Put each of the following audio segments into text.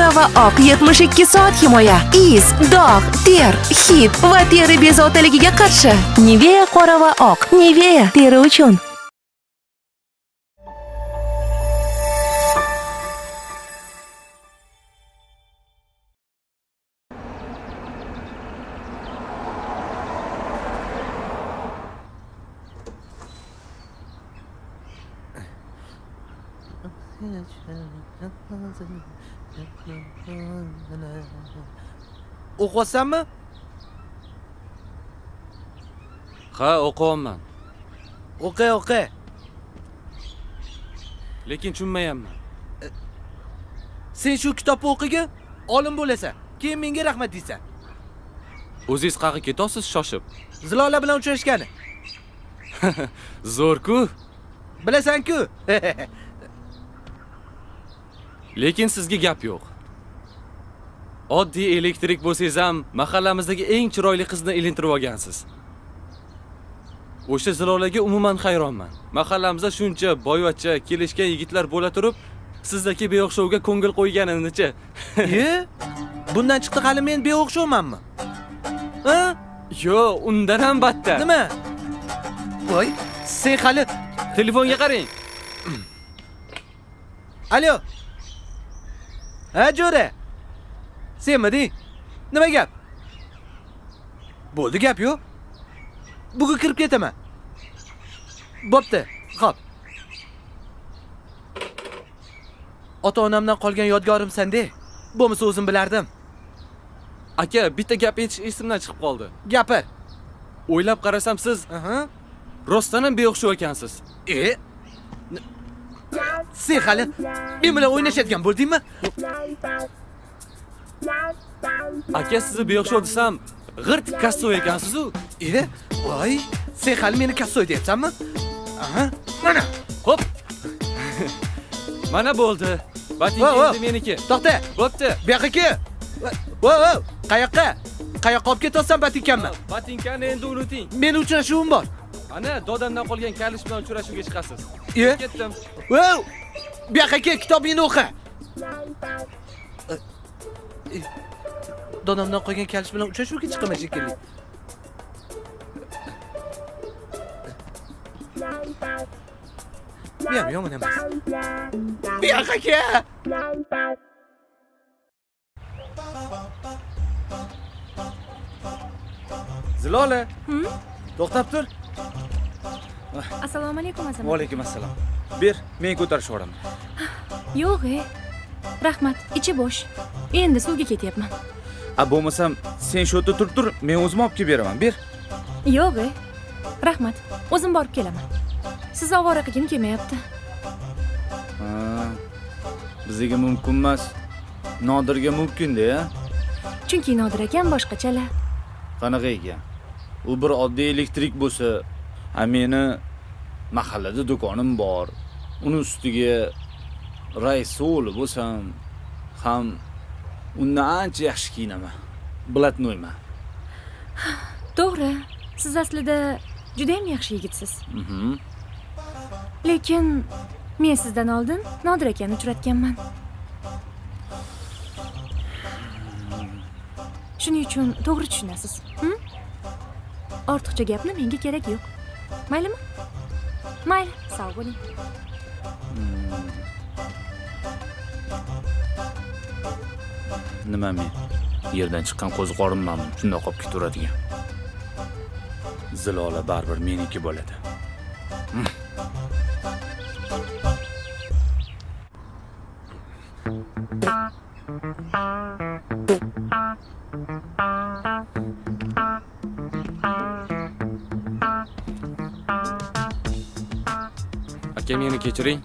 Qora va oq 72 soat himoya. Iz, dog', ter, hid va teri bezovtaligiga qarshi. Nivea qora va oq. Nivea teri uchun. O'qiyapsanmi? Ha, o'qiyapman. O'qi, o'qi. Lekin tushunmayapman. Sen shu kitobni o'qigin, olim bo'lasan. Keyin menga rahmat deysan. O'zingiz qayerga ketasiz shoshib? Zilola bilan uchrashgani. Zo'r-ku. Bilasan-ku. Lekin sizga gap yo'q. Oddiy elektrik bo'lsangiz ham mahallamizdagi eng chiroyli qizni ilintirib olgansiz. O'sha Zilolaga umuman hayronman. Mahallamizda shuncha boyvachcha, kelishgan yigitlar bo'la turib, sizdagi beo'xshovga ko'ngil qo'yganini-chi? Ye? Bundan chiqdi hali men beo'xshovmanmi? Ha? Yo'q, undan ham battar. Nima? Voy, sen hali telefonga qarang. Alo. Ha, jo'ra. Senmiding? Nima gap? Bo'ldi, gap yo'q. Bugun kirib ketaman. Bo'pti. Xo'p. Ota-onamdan qolgan yodgorimsan-de. Bo'lmasa o'zim bilardim. Aka, bitta gap aytish esimdan chiqib qoldi. Gapir. O'ylab qarasam siz rostdan ham beo'xshov ekansiz. Sen hali men bilan o'ynashadigan bo'ldingmi? Aka, sizni beo'xshov desam, g'irt kassoy ekansiz-u. Voy, sen hali meni kassoy deyapsanmi? Aha, mana. Hop. Mana bo'ldi. Botinka endi meniki. To'xta. Bo'pti. Bu yoqqa kel. Vo, vo, qayoqqa? Qayoqqa olib ketyapsan botinkamni? Botinkani endi unuting. Meni uchrashuvim bor. Ana, dodamdan qolgan kalish bilan uchrashuvga chiqasiz. Ketdim. Vo, bu yoqqa kel, kitobingni o'qi. Dodamdan qolgan kalish bilan uchrashuvga chiqaman shekilli. Bu ham yomon emas. Bu yoqqa kel. Zilola. To'xtab tur. Assalomu alaykum, Azamat. Va alaykum assalom. Ber, men ko'tarishib yuboraman. Yo'q, Rahmat, ichi bo'sh. Endi suvga ketyapman. A bo'lmasam sen shu yerda turib tur, men o'zim olib kelib beraman. Ber. Yo'q, Rahmat, o'zim borib kelaman. Siz ovora qilgim kelmayapti. Ha, bizga mumkin emas. Nodirga mumkin-da, ya? Chunki Nodir akam boshqachalar. Qanaqa ekan? U bir oddiy elektrik bo'lsa, a meni mahallada do'konim bor. Uni ustiga rais o'g'li bo'lsam ham undan ancha yaxshi kiyinaman. Blatnoyman. To'g'ri, siz aslida juda ham yaxshi yigitsiz. Lekin men sizdan oldin Nodir akani uchratganman. Shuning uchun to'g'ri tushunasiz. Ortiqcha gapni menga kerak yo'q. Maylimi? Mayli, sog' bo'ling. Nima men? Yerdan chiqqan qo'ziqorinmanmi? Shundoq qolib ketaveradigan. Zilola baribir meniki bo'ladi. Aka, meni kechiring.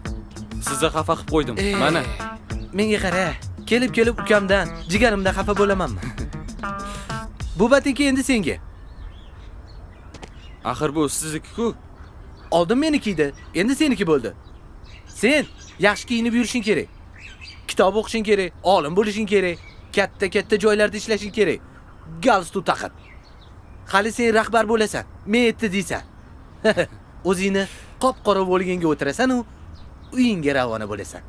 Sizni xafa qilib qo'ydim. Mana. Menga qara. Kelib-kelib ukamdan, jigarimdan xafa bo'lamanmi? Bu botinka endi senga. Axir bu sizniki-ku. Oldin meniki edi, endi seniki bo'ldi. Sen yaxshi kiyinib yurishing kerak. Kitob o'qishing kerak, olim bo'lishing kerak, katta-katta joylarda ishlashing kerak. Galstuk taqib. Hali sen rahbar bo'lasan, men etdi deysan. O'zingni qop-qora bo'lganga o'tirasan u uyingga ravona bo'lasan.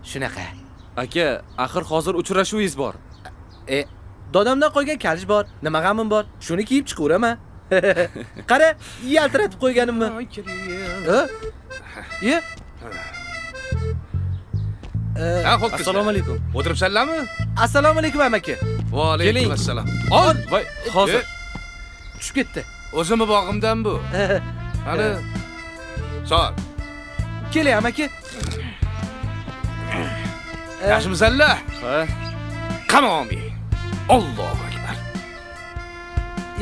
Shunaqa. Aka, axir hozir uchrashuvingiz bor. Dodamdan qolgan kalish bor, nima g'amim bor? Shuni kiyib chiqaveraman. Qara, yaltiratib qo'yganimni. Ye? Ha, ho'kiz. Assalomu alaykum. O'tiribsanlarmi? Assalomu alaykum amaki. Va alaykum Keling. assalom. Ol! Voy, hozir. Tushib ketdi. O'zimni bog'imdan bu. Qani. Sol. Keling amaki. Yaxshimisanlar? Ha. Qamomi. Allohu akbar.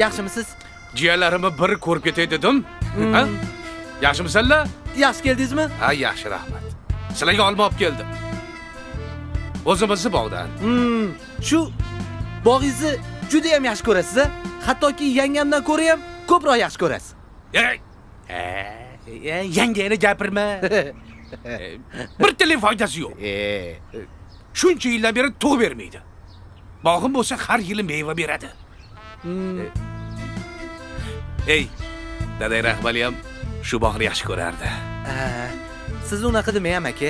Yaxshimisiz? Jiyanlarimni bir ko'rib ketay dedim. Ha? Yaxshimisanlar? Yaxshi keldingizmi? Ha, yaxshi, rahmat. Sizlarga olma olib keldim. O'zimizni bog'dan. Shu bog'ingizni juda ham yaxshi ko'rasiz, a? Hattoki yangamdan ko'ra ham ko'proq yaxshi ko'rasiz. Ey! Yangangni gapirma. Bir tilik foydasi yo'q. Shuncha yildan beri tug' bermaydi. Bog'im bo'lsa har yili meva beradi. Ey, daday Rahmali ham shu bog'ni yaxshi ko'rardi. Siz unaqa demang amaki.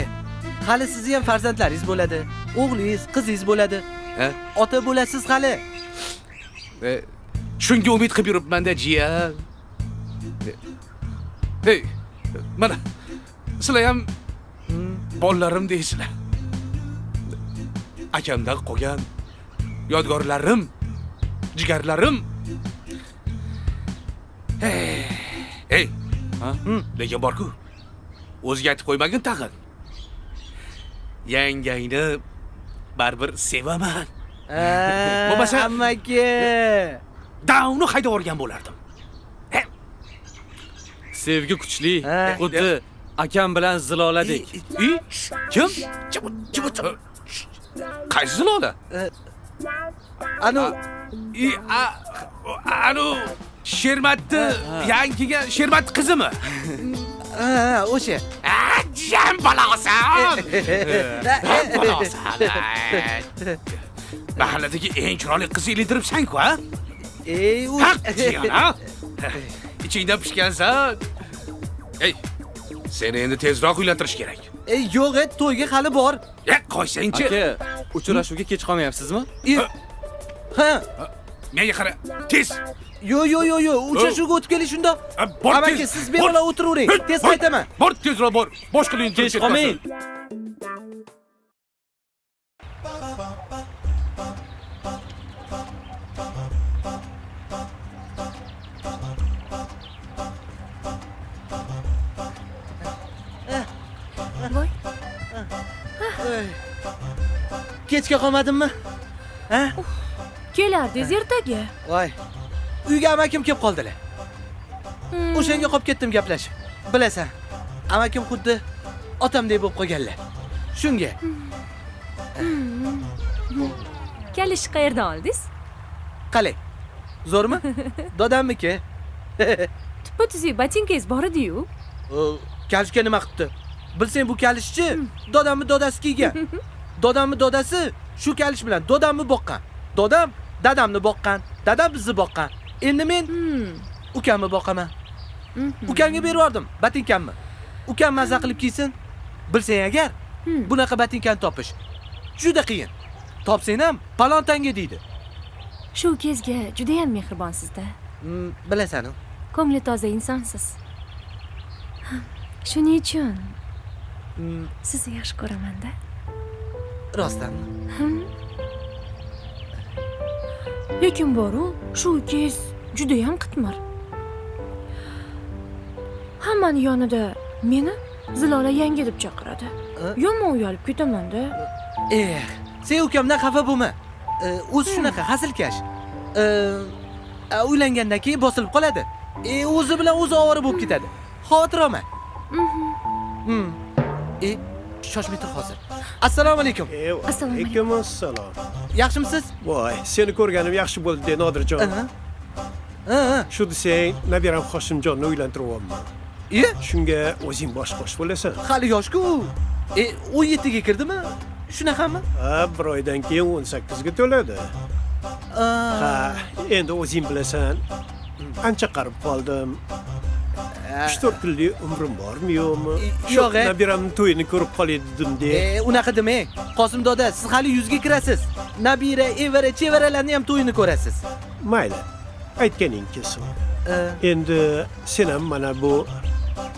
Hali sizni ham farzandlaringiz bo'ladi. O'g'lingiz, qizingiz bo'ladi. Ha? Ota bo'lasiz hali. Shunga umid qilib yuribman-da, jiyan. Ey, mana sizlar ham bolalarim deysizlar. Akamdan qolgan yodgorlarim, jigarlarim. Ey, Ha? Lekin bor-ku. O'ziga aytib qo'ymagin tag'in. Yangangni baribir sevaman. Bo'lmasa- Amaki. Davni haydab yuborgan bo'lardim. Sevgi kuchli, Ha. xuddi akam bilan Ziloladek. I? Kim? Kim? Qaysi Zilola? Anu I, a, anu Shermatni yangiga Shermat qizimi? Ha, o'sha. A, jam balosan. Balosan. Mahalladagi eng chiroyli qizni ilintiribsan-ku, ha? Ey, u Haq, jiyan, ha? Ichingdan pishgansan. Ey, seni endi tezroq uylantirish kerak. Ey, yo'q, to'yga hali bor. E, qo'ysangchi. Aka, uchrashuvga kech qolmayapsizmi? Ha. Menga qara, tez. Yo, yo, yo, yo, uchrashuvga o'tib keling shunda. Bor, Amaki, tez. siz bemalol o'tiravering. Tez qaytaman. Bor, tezroq bor. Boshqa Kech qolmang. Voy. Kechga qolmadimmi? Ha? Kelardingiz ertaga. Voy. Uyga amakim kelib qoldilar. O'shanga qolib ketdim gaplashib. Bilasan, amakim xuddi otamdek bo'lib qolganlar. Shunga. Kalish qayerdan oldingiz? Qalay? Zo'rmi? Dodamniki. Tuppa tuzuk botinkangiz bor edi-yu. Kalishga nima qilibdi? Bilsang bu kalishchi dodamni dodasi kiygan. Dodamni dodasi shu kalish bilan dodamni boqqan. Dodam dadamni boqqan, dadam bizni boqqan. Endi men ukamni boqaman. Ukamga berib yubordim botinkamni. Ukam maza qilib kiysin. Bilsang agar bunaqa botinkani topish juda qiyin. Topsang ham palon tanga deydi. Shu kezga juda ham mehribonsizda. Bilasan-u. Ko'ngli toza insonsiz. Shuning uchun sizni yaxshi ko'raman-da. Rostdanmi? Lekin bor-u, shu kez juda ham qitmir. Hammani yonida meni Zilola yanga deb chaqiradi. Yomon uyalib ketaman-da. Eh, sen ukamdan xafa bo'lma. O'zi shunaqa hazilkash. Uylangandan keyin bosilib qoladi. O'zi bilan o'zi ovora bo'lib ketadi. Xavotir olma. Shoshmay tur hozir. Assalomu alaykum. Assalomu Alaykum assalom. Yaxshimisiz? Voy, seni ko'rganim yaxshi bo'ldi, de Nodirjon. Ha. Shu desang, nabiram Hoshimjonni uylantiryapman. Shunga o'zing bosh qo'sh bo'lasan. Hali yosh-ku u. 17 ga kirdimi? Shunaqami? Ha, bir oydan keyin 18 ga to'ladi. Ha, endi o'zing bilasan. Ancha qarib qoldim. 3-4 kunlik umrim bormi yo'qmi? Yo'q, Shu nabiramni to'yini ko'rib qolay dedim-de. Unaqa demang. Qosim doda, siz hali 100 ga kirasiz. Nabira, evara, chevaralarni ham to'yini ko'rasiz. Mayli, aytganing kelsin. Endi sen ham mana bu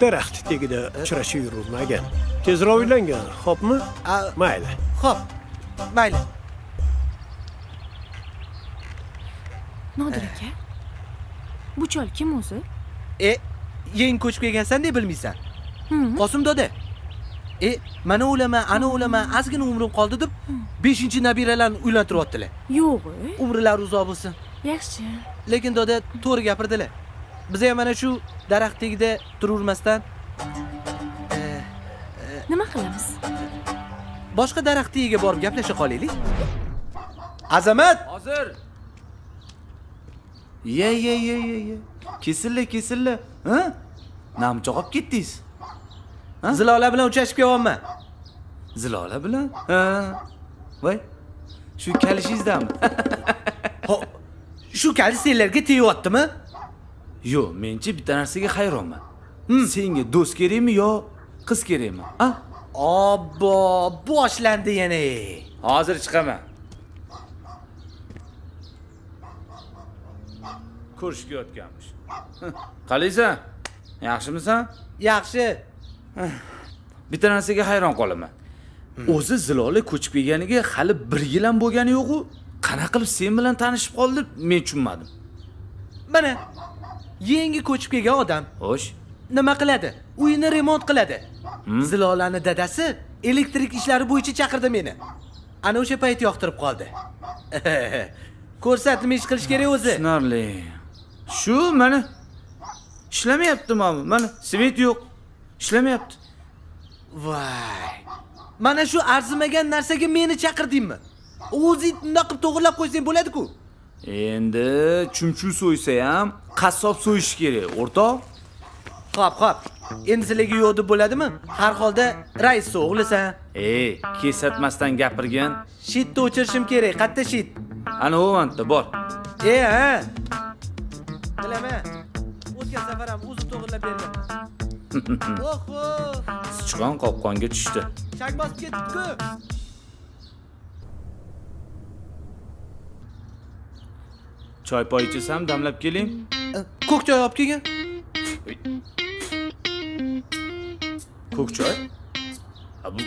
daraxt tagida uchrashib yurmagin. Tezroq uylangin, xo'pmi? Mayli. Xo'p. Mayli. Nodir aka, bu chol kim o'zi? Yangi ko'chib kelgansan deb bilmaysan. Qosim doda. Mana o'laman, ana o'laman, ozgina umrim qoldi deb 5-nabiralarni uylantiryaptilar. Yo'q. Umrlari uzoq bo'lsin. Yaxshi. Lekin doda to'g'ri gapirdilar. Biz ham mana shu daraxt tagida tururmasdan nima qilamiz? Boshqa daraxt tagiga borib gaplasha qolaylik. Azamat! Hozir. Ye ye ye ye ye. Kesilla, kesilla. Ha? Namcha qolib ketdingiz. Ha? Zilola bilan uchrashib kelyapman. Zilola bilan? Ha. Voy. Shu kalishingizdami? Ho, shu kalish senlarga tegyaptimi? Yo'q, menchi bitta narsaga hayronman. Senga do'st kerakmi yo qiz kerakmi? A? Obbo, boshlandi yana. Hozir chiqaman. Ko'rishga yotganmish. Qalaysan? Yaxshimisan? Yaxshi. Bitta narsaga hayron qolaman. O'zi Zilola ko'chib kelganiga hali 1 yil ham bo'lgani yo'q-u. Qanaqa qilib sen bilan tanishib qoldi, men tushunmadim. Mana yangi ko'chib kelgan odam. Xo'sh. Nima qiladi? Uyini remont qiladi. Zilolani dadasi elektrik ishlari bo'yicha chaqirdi meni. Ana o'sha payt yoqtirib qoldi. Ko'rsat nima ish qilish kerak o'zi. Tushunarli. Shu mana ishlamayapti mana. Mana svet yo'q. Ishlamayapti. Voy. Mana shu arzimagan narsaga meni chaqirdingmi? O'zing bundoq qilib to'g'rilab qo'ysang bo'ladi-ku. Endi chumchu so'ysa ham qassob so'yish kerak, o'rtoq. Xo'p, xo'p. Endi sizlarga yo'q deb bo'ladimi? Har holda rais o'g'lisan. Ey, kesatmasdan gapirgin. Shitni o'chirishim kerak. Qatta shit? Ana u manta bor. Ha. Bilaman. O'tgan safar ham o'zi to'g'rilab berganman. Oho! Sichqon qopqonga tushdi. Chang bosib ketdi-ku. Choy poy ichasam, damlab keling. Ko'k choy olib kelgin. Ko'k choy? Ha, bu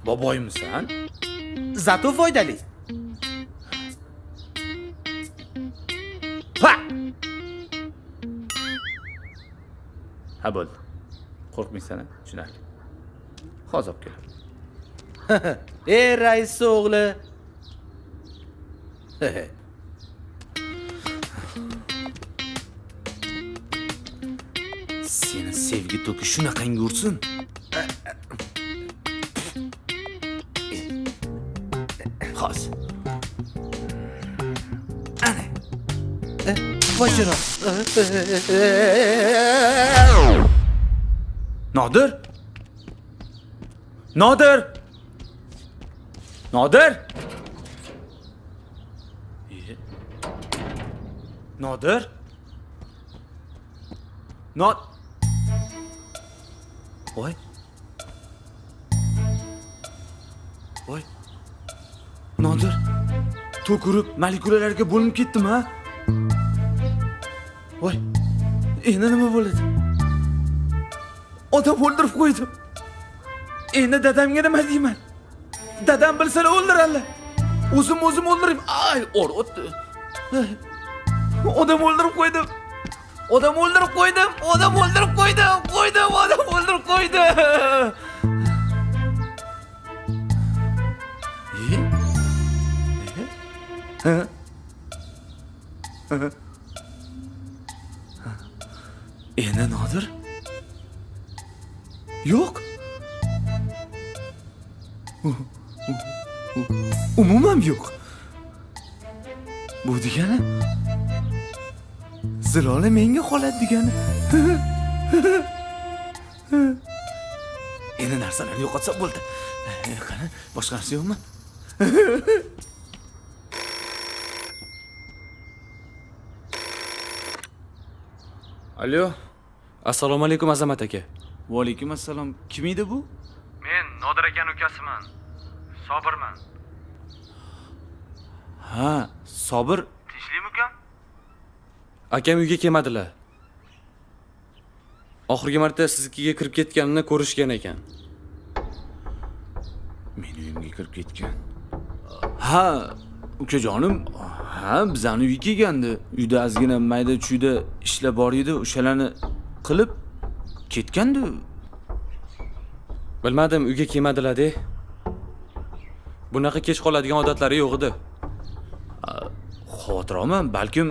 boboymisan? Zato foydali. Ha! Ha, bo'ldi. Qo'rqmaysan, ha? Tushunarli. Hozir olib kelaman. Ey rais o'g'li. Seni sevgi to'ki shunaqangi ursin. Hozir. Ana. Voy chiroq. Nodir? Nodir? Nodir? Nodir? Not. Voy. Voy. Nodir. Tok urib molekulalarga bo'linib ketdimi, ha? Voy. Endi nima bo'ladi? Odam o'ldirib qo'ydim. Endi dadamga nima deyman? Dadam bilsalar o'ldiradilar. O'zim o'zim o'ldirib, ay, o'tdi. Odam o'ldirib qo'ydim. Odam o'ldirib qo'ydim. Odam o'ldirib qo'ydim. Qo'ydim, odam o'ldirib qo'ydim. Endi Nodir? Yo'q. Umuman yo'q. Bu degani Zilola menga qoladi degani. Endi narsalarni yo'qotsam bo'ldi. Qani, boshqa narsa yo'qmi? Alo. Assalomu alaykum, Azamat aka. Va alaykum assalom. Kim edi bu? Men Nodir akani ukasiman. Sobirman. Ha, Sobir. Tinchlikmi, ukam? Akam uyga kelmadilar. Oxirgi marta siznikiga kirib ketganini ko'rishgan ekan. Meni uyimga kirib ketgan. Ha, ukajonim, ha, bizani uyga kelgandi. Uyda ozgina mayda chuyda ishlar bor edi, o'shalarni qilib ketgandi. Bilmadim, uyga kelmadilar-de. Bunaqa kech qoladigan odatlari yo'q edi. Xavotir olma, balkim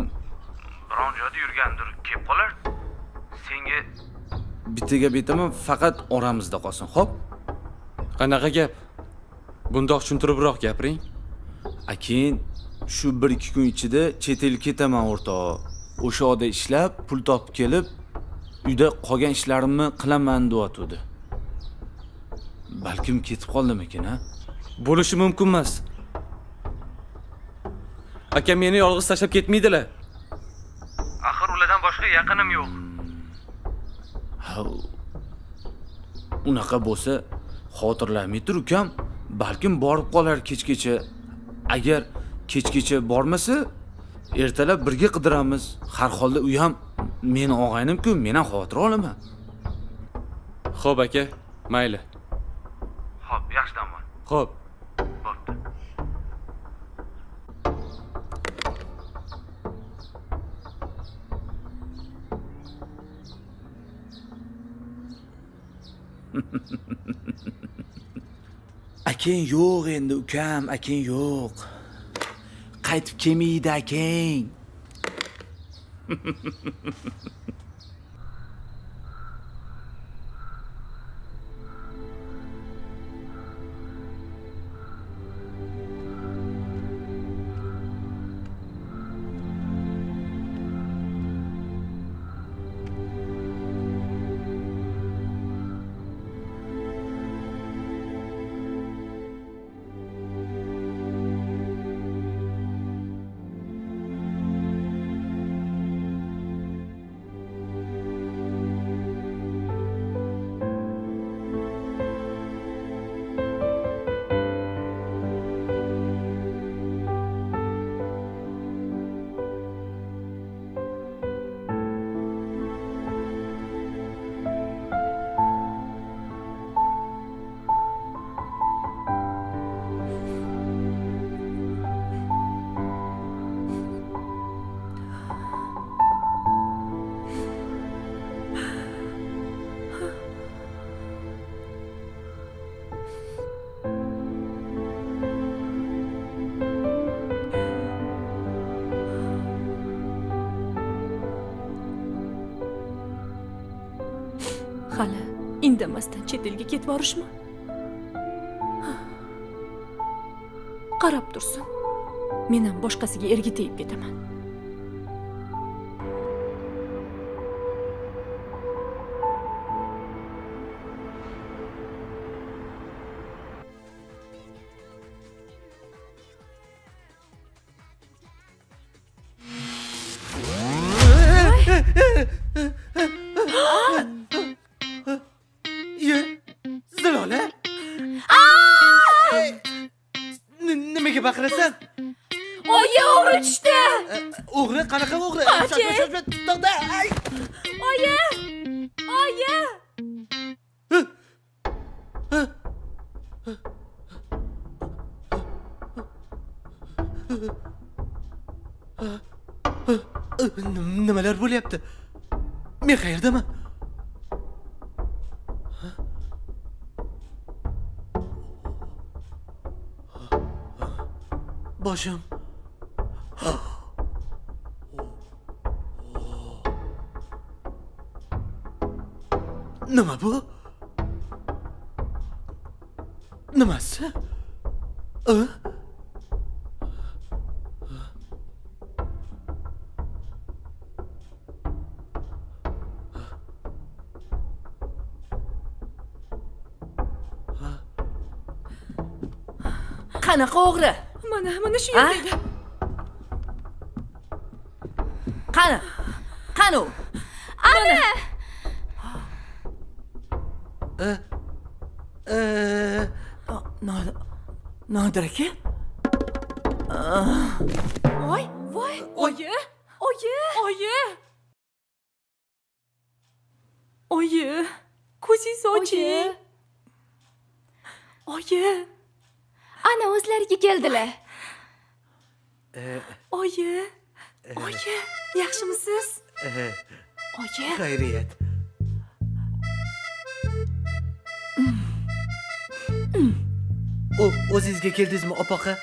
biron joyda yurgandir, kelib qolar. Senga bitta gap aytaman, faqat oramizda qolsin, xo'p? Qanaqa gap? Bundoq tushuntiribroq gapiring. A keyin shu 1-2 kun ichida chet elga ketaman, o'rtoq. O'sha yoqda ishlab, pul topib kelib, uyda qolgan ishlarimni qilaman deyotdi. Balkim ketib qoldimikin, ha? Bo'lishi mumkin emas. Akam meni yolg'iz tashlab ketmaydilar. Axir ulardan boshqa yaqinim yo'q. Ha, unaqa bo'lsa xotirlamay tur ukam, balkim borib qolar kechgacha. Agar kechgacha bormasa, ertalab birga qidiramiz. Har holda u ham meni og'aynim-ku, men ham xavotir olaman. Xo'p aka, mayli. Xo'p, yaxshi dam ol. Xo'p. Bo'pti. Akang yo'q endi ukam, akang yo'q. Qaytib kelmaydi akang. Hali indamasdan chet elga ketib borishmi? Qarab tursin. Men ham boshqasiga erga tegib ketaman. Zilola? Nimaga baqirasan? Oyi, o'g'ri tushdi. O'g'ri? Qanaqa o'g'ri? Qoching. Shoshma, to'xta. Ay! Oyi! Oyi! Nimalar bo'lyapti? Men qayerdaman? Boshim. Nima bu? Nimasi? Qanaqa o'g'ri? Mana, mana shu yerda edi. Qani? Qani u? Ana! Nodir aka? Voy, voy, oyi, oyi, oyi. Oyi, ko'zingizni oching. Oyi. Ana o'zlariga keldilar. Oyi. Oyi, yaxshimisiz? Oyi. Xayriyat. O'zingizga keldingizmi, opaqa?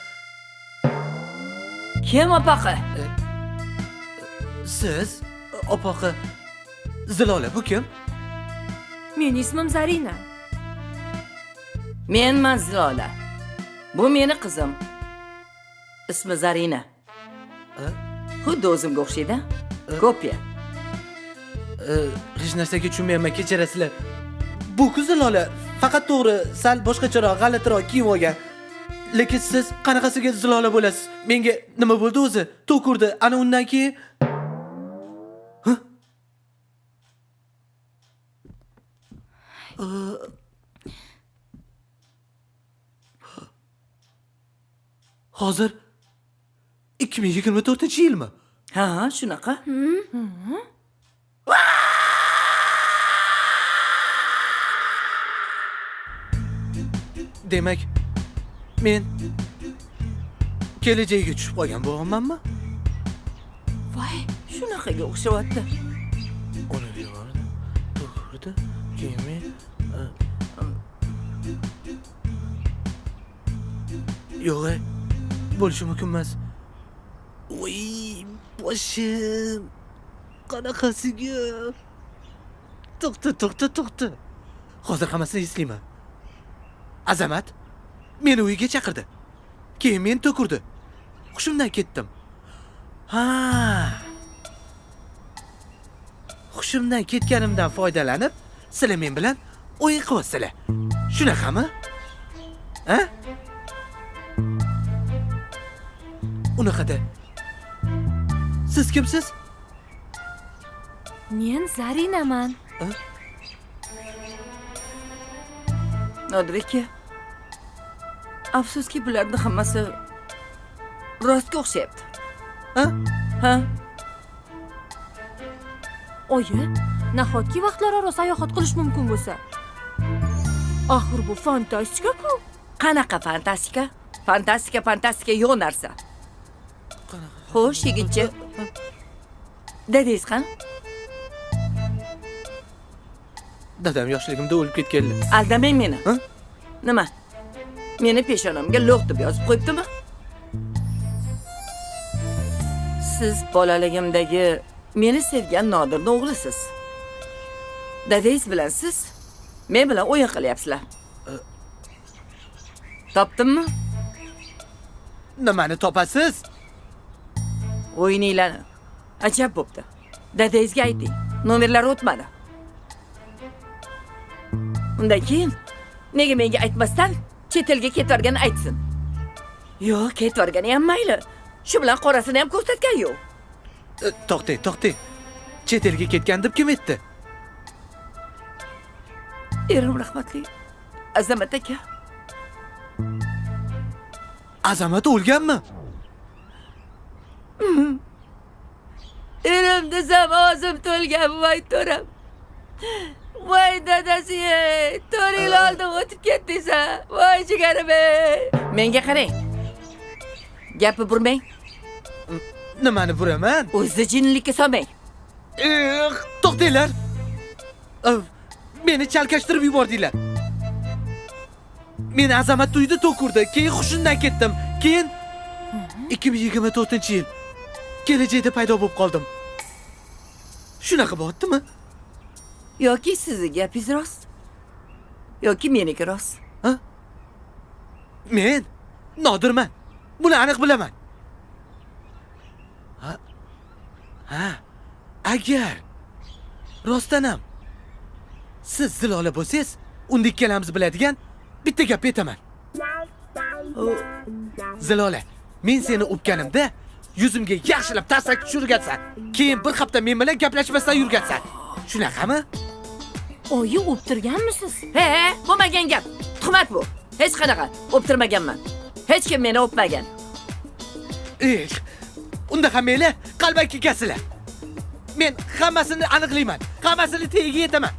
Kim opaqa? Siz, opaqa. Zilola, bu kim? Meni ismim Zarina. Menman Zilola. Bu meni qizim. Ismi Zarina. Xuddi o'zimga o'xshaydi. Kopiya. Hech narsaga tushunmayapman, kechirasizlar. Bu-ku Zilola, faqat to'g'ri, sal boshqacharoq, g'alatiroq kiyim olgan. Lekin siz qanaqasiga Zilola bo'lasiz? Menga nima bo'ldi o'zi? Tok urdi. Ana undan keyin hozir 2024-yilmi? Ha, shunaqa. Demak, men kelajagiga tushib qolgan bo'lyapmanmi? Voy, shunaqaga o'xshayapti. Uni yubordi, tok urdi, keyin men yo'q, bo'lishi mumkin emas. Voy, boshim. Qanaqasiga? To'xta, to'xta, to'xta. Hozir hammasini eslayman. Azamat meni uyiga chaqirdi. Keyin meni tok urdi. Hushimdan ketdim. Ha. Hushimdan ketganimdan foydalanib, sizlar men bilan o'yin qilyapsizlar. Shunaqami? Ha? Unaqada. Siz kimsiz? Men Zarinaman. Nodir aka, afsuski bularning hammasi rostga o'xshayapti. Ha? Ha? Oyi, nahotki vaqtlararo sayohat qilish mumkin bo'lsa? Axir bu fantastika-ku. Qanaqa fantastika? Fantastika, fantastika yo'q narsa. Xo'sh, yigitcha. Dadangiz qani? Dadam yoshligimda o'lib ketganlar. Aldamang meni. Ha? Nima? Meni peshonamga lo'q deb yozib qo'yibdimi? Siz bolaligimdagi meni sevgan Nodirning o'g'lisiz. Dadangiz bilan siz men bilan o'yin qilyapsizlar. Topdimmi? Nimani topasiz? O'yininglarni. Ajab bo'pti. Dadangizga ayting. Nomerlar o'tmadi. Undan keyin nega menga aytmasdan chet elga ketvorganini aytsin. Yo'q, ketvorgani ham mayli. Shu bilan qorasini ham ko'rsatgan yo'q. To'xtang, to'xtang. Chet elga ketgan deb kim aytdi? Erim rahmatli Azamat aka. Azamat o'lganmi? Erim desam og'zim to'lgan, voy to'ram. Voy dadasi, 4 yil oldin o'tib ketdingiz-a. Voy jigarim ey. Menga qarang. Gapni burmang. Nimani buraman? O'zi jinnilikka solmang. To'xtanglar. Meni chalkashtirib yubordinglar. Meni Azamat uyida tok urdi, keyin hushimdan ketdim. Keyin 2024-yil kelajakda paydo bo'lib qoldim. Shunaqa bo'ptimi? Yoki sizni gapingiz rost, yoki meniki rost. Ha? Men Nodirman. Buni aniq bilaman. Ha? Ha. Agar rostdan ham siz Zilola bo'lsangiz, unda ikkalamiz biladigan bitta gap aytaman. Zilola, men seni o'pganimda yuzimga yaxshilab tarsaki tushirgansan. Keyin bir hafta men bilan gaplashmasdan yurgansan. Shunaqami? Oyi, o'ptirganmisiz? He, bo'lmagan gap. Tuhmat bu. Hech qanaqa o'ptirmaganman. Hech kim meni o'pmagan. Eh, unda hammanglar qalbaki ekasizlar. Men hammasini aniqlayman. Hammasini tagiga yetaman.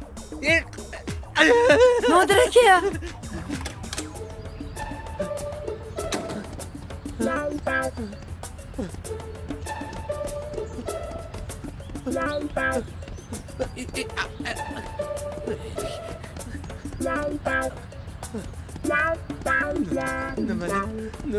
Nodir aka. Nimani?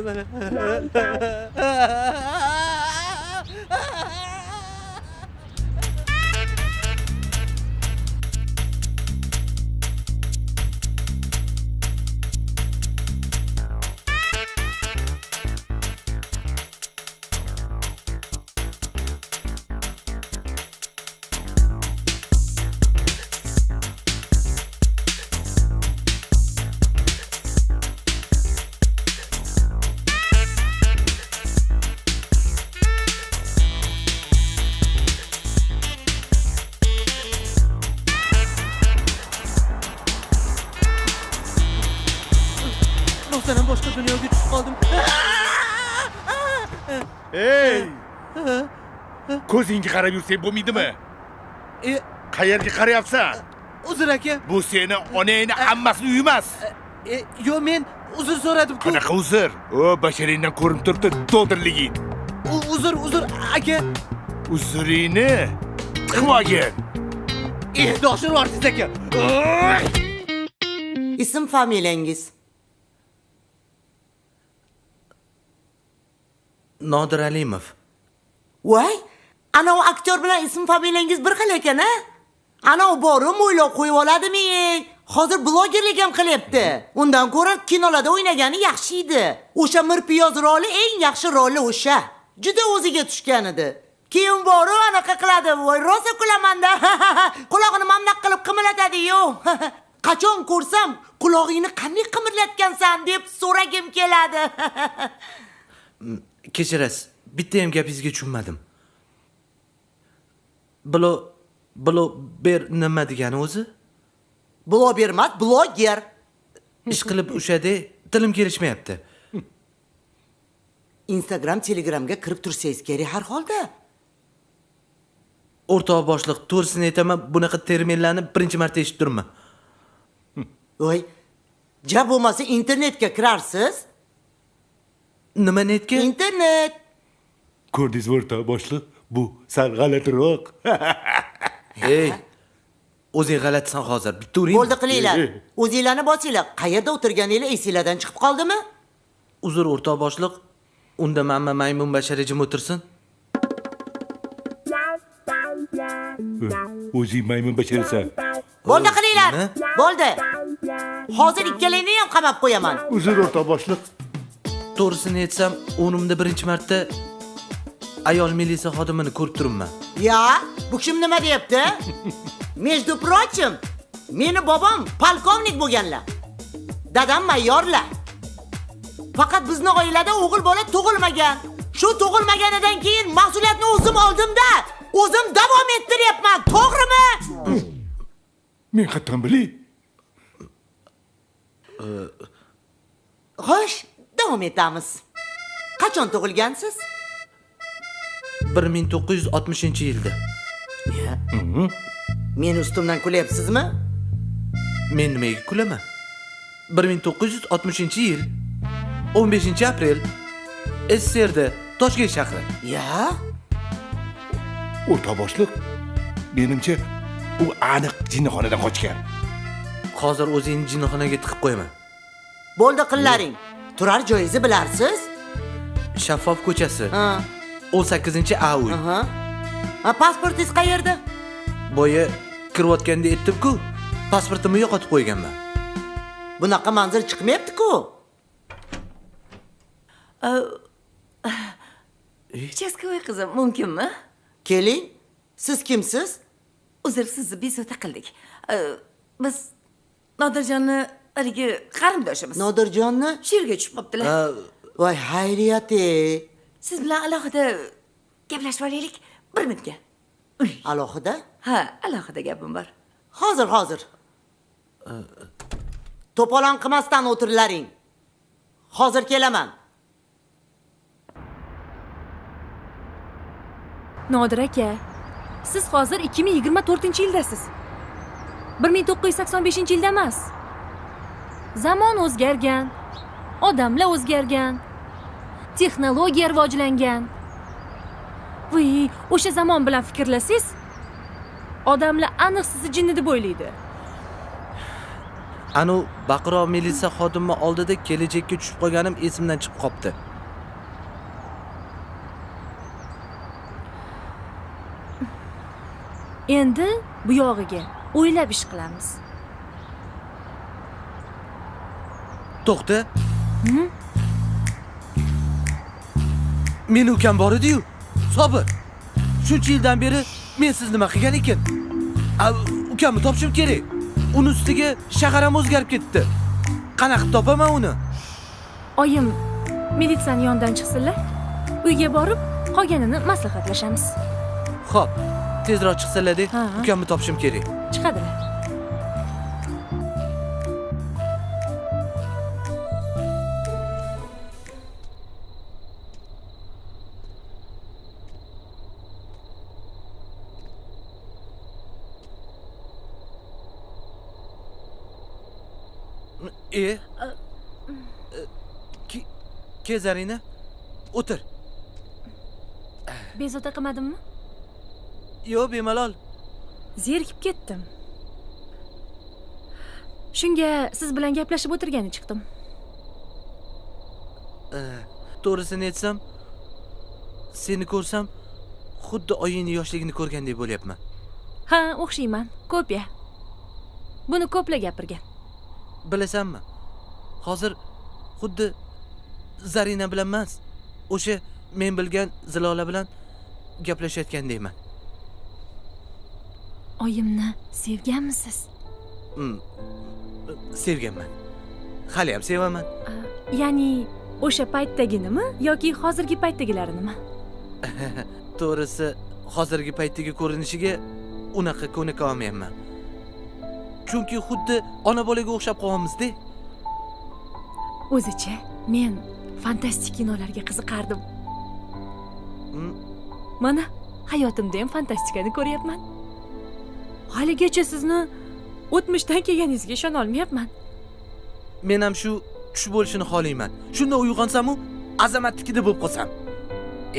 Rostdan boshqa dunyoga tushib qoldim. Ey! Ko'zingga qarab yursang bo'lmaydimi? Qayerga qarayapsan? Uzr aka. Bu seni onangni hammasini uyi emas. Yo'q, men uzr so'radim-ku. Qanaqa uzr? O, basharingdan ko'rinib turibdi dodirliging. Uzr, uzr aka. Uzringni tiqib olgin. Endi oshirib yubordingiz aka. Ism familiyangiz? Nodir Alimov. Voy, ana u aktyor bilan ism familiyangiz bir xil ekan, a? Ana u boru mo'ylov qo'yib oladimi? Hozir blogerlik ham qilyapti. Undan ko'ra kinolarda o'ynagani yaxshi edi. O'sha Mirpiyoz roli eng yaxshi roli o'sha. Juda o'ziga tushgan edi. Keyin boru anaqa qiladi. Voy, rosa kulaman-da. Qulog'ini mamnaq qilib qimirlatadi-yu. Qachon ko'rsam, qulog'ingni qanday qimirlatgansan deb so'ragim keladi. Kechirasiz, bitta ham gapingizga tushunmadim. Blober nima degani o'zi? Blober emas, bloger. Ish qilib o'shada tilim kelishmayapti. Instagram, Telegramga kirib tursangiz kerak har holda. O'rtoq boshliq, to'g'risini aytaman, bunaqa terminlarni birinchi marta eshitib turibman. Voy, ja bo'lmasa internetga kirarsiz. Nima netga? Internet. Ko'rdingiz o'rtoq boshliq, bu sal g'alatiroq. Ey, o'zing g'alatisan hozir. Bitta uring. Bo'ldi qilinglar. O'zinglarni bosinglar. Qayerda o'tirganinglar esinglardan chiqib qoldimi? Uzr o'rtoq boshliq, unda manma maymun bashara jim o'tirsin. O'zing maymun basharasan. Bo'ldi qilinglar. Bo'ldi. Hozir ikkalangni ham qamab qo'yaman. Uzr o'rtoq boshliq. To'g'risini aytsam, o'rnimda birinchi marta ayol militsiya xodimini ko'rib turibman. Ya, bu kim nima deyapti? Между прочим, meni bobom polkovnik bo'lganlar. Dadam mayorlar. Faqat bizni oilada o'g'il bola tug'ilmagan. Shu tug'ilmaganidan keyin mas'uliyatni o'zim oldim-da, o'zim davom ettiryapman, to'g'rimi? Men qattan bilay. Xo'sh, davom etamiz. Qachon tug'ilgansiz? 1960-yilda. Meni ustimdan kulyapsizmi? Men nimaga kulaman? 1960-yil 15 aprel SSRda Toshkent shahri. Ya? O'rtoq boshliq, menimcha u aniq jinnixonadan qochgan. Hozir o'zingni jinnixonaga tiqib qo'yaman. Bo'ldi qillaring. Turar joyingizni bilarsiz? Shaffof ko'chasi. Ha. 18 A uy. Aha. Ha, pasportingiz qayerda? Boya kirayotganda aytdim-ku, pasportimni yo'qotib qo'yganman. Bunaqa manzil chiqmayapti-ku. Участковый qizim, mumkinmi? Keling. Siz kimsiz? Uzr, sizni bezovta qildik. Biz Nodirjonni haligi qarindoshimiz. Nodirjonni? Shu yerga tushib qolibdilar. Voy, xayriyat ey. Siz bilan alohida gaplashib olaylik bir minutga. Alohida? Ha, alohida gapim bor. Hozir, hozir. To'polon qilmasdan o'tirlaring. Hozir kelaman. Nodir aka, siz hozir 2024-yildasiz. 1985-yilda emas. Zamon o'zgargan, odamlar o'zgargan, texnologiya rivojlangan. Voy, o'sha zamon bilan fikrlasangiz, odamlar aniq sizni jinni deb o'ylaydi. Anu baqiroq militsiya xodimi oldida kelajakka tushib qolganim esimdan chiqib qopti. Endi bu yog'iga o'ylab ish qilamiz. To'xta. Meni ukam bor edi-yu. Sobir. Shuncha yildan beri men siz nima qilgan ekan? Ukamni topishim kerak. Uni ustiga shahar ham o'zgarib ketdi. Qanaqa qilib topaman uni? Oyim militsiyani yonidan chiqsinlar. Uyga borib qolganini maslahatlashamiz. Xo'p, tezroq chiqsinlar-da, ukamni topishim kerak. Chiqadilar. Ke Zarina, o'tir. Bezovta qilmadimmi? Yo'q, bemalol. Zerikib ketdim. Shunga siz bilan gaplashib o'tirgani chiqdim. To'g'risini aytsam, seni ko'rsam xuddi oyingning yoshligini ko'rgandek bo'lyapman. Ha, o'xshayman. Ko'pya. Buni ko'plar gapirgan. Bilasanmi? Hozir xuddi Zarina bilan emas, o'sha men bilgan Zilola bilan gaplashayotgandayman. Oyimni sevganmisiz? Sevganman. Hali ham sevaman. Ya'ni o'sha paytdaginimi yoki hozirgi paytdagilarinimi? To'g'risi, hozirgi paytdagi ko'rinishiga unaqa ko'nika olmayapman. Chunki xuddi ona bolaga o'xshab qolyapmiz-da. O'zicha men fantastik kinolarga qiziqardim. Mana hayotimda ham fantastikani ko'ryapman. Haligacha sizni o'tmishdan kelganingizga ishona olmayapman. Men ham shu tush bo'lishini xohlayman. Shunda uyg'onsam-u Azamatnikida bo'lib qolsam.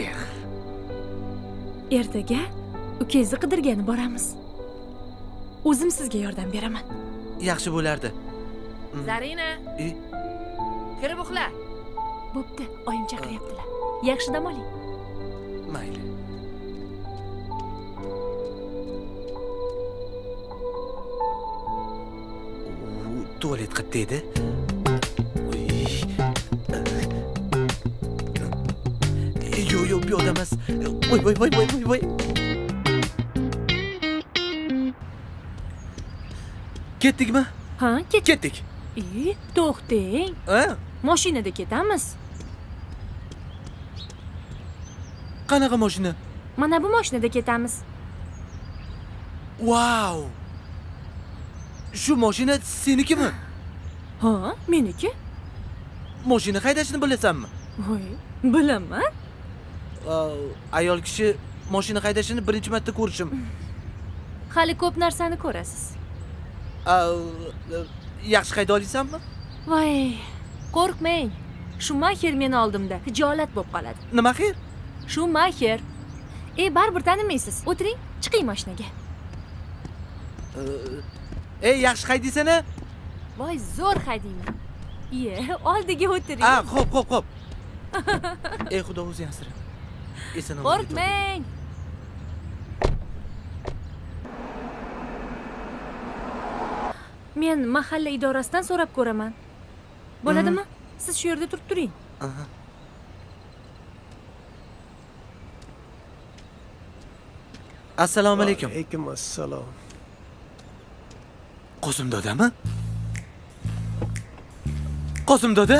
Eh. Ertaga ukangizni qidirgani boramiz. O'zim sizga yordam beraman. Yaxshi bo'lardi. Zarina. Kirib uxla. Bo'pti, oyim chaqiryaptilar. Yaxshi dam oling. Mayli. Tualet qayerda edi? Yo'q, yo'q, bu yoqda emas. Voy, voy, voy, voy, voy, voy. Ketdikmi? Ha, ketdik. To'xtang. Ha? Mashinada ketamiz. Qanaqa mashina? Mana bu mashinada ketamiz. Vau! Shu mashina senikimi? Ha, meniki. Mashina haydashni bilasanmi? Voy, bilaman. Ayol kishi mashina haydashini birinchi marta ko'rishim. Hali ko'p narsani ko'rasiz. Yaxshi hayda olasanmi? Voy, qo'rqmang. Shumaxer meni oldimda hijolat bo'lib qoladi. Nima xer? Shumaxer. Baribir tanimaysiz. O'tiring, chiqing mashinaga. Yaxshi haydaysan-a? Voy, zo'r haydayman. Iye, oldiga o'tiring. Ha, xo'p, xo'p, xo'p. Ey Xudo o'zing asra. Eson omon. Qo'rqmang. Men mahalla idorasidan so'rab ko'raman. Bo'ladimi? Siz shu yerda turib turing. Aha. Assalomu alaykum. Alaykum assalom. Qosim dodami? Qosim doda?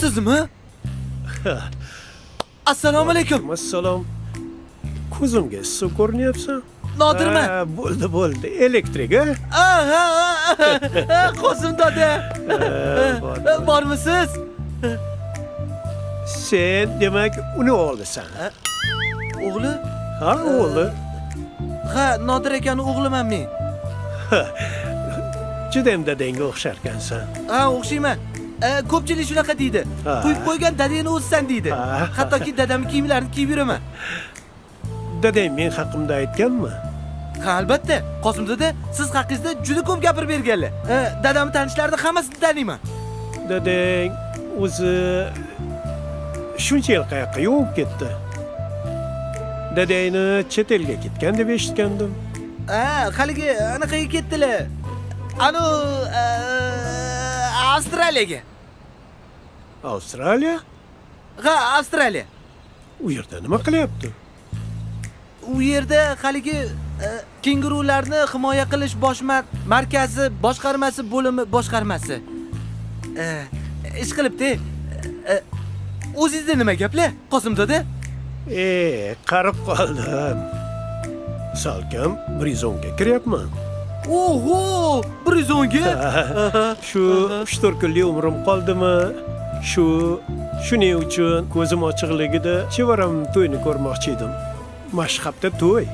Sizmi? Assalomu alaykum. Assalom. Ko'zimga issiq ko'rinyapsan. Nodirman. Bo'ldi, bo'ldi. Elektrik, a? Ha. Ha, Qosim dada. Bormisiz? Sen demak uni o'g'lisan. O'g'li? Ha, o'g'li. Ha, Nodir akani o'g'liman men. Judayam dadangga o'xsharkansan. Ha, o'xshayman. Ko'pchilik shunaqa deydi. Qo'yib qo'ygan dadangni o'zisan deydi. Hattoki dadamning kiyimlarini kiyib yuraman. Dadang men haqimda aytganmi? Ha, albatta. Qosim dada, siz haqingizda juda ko'p gapirib berganlar. Dadamning tanishlarini hammasini taniyman. Dadang o'zi shuncha yil qayoqqa yo'q ketdi? Dadangni chet elga ketgan deb eshitgandim. Ha, haligi anaqaga ketdilar. Anu Avstraliyaga. Avstraliya? Ha, Avstraliya. U yerda nima qilyapti? U yerda haligi kengurularni himoya qilish bosh markazi boshqarmasi bo'limi boshqarmasi. Ish qilibdi. O'zingizda nima gaplar, Qosim dada? Qarib qoldim. Salkam 110 ga kiryapman. Oho, 110 ga? Shu 3-4 kunlik umrim qoldimi? Shuning uchun ko'zim ochiqligida chevaram to'yini ko'rmoqchi edim. Mashhabda to'y.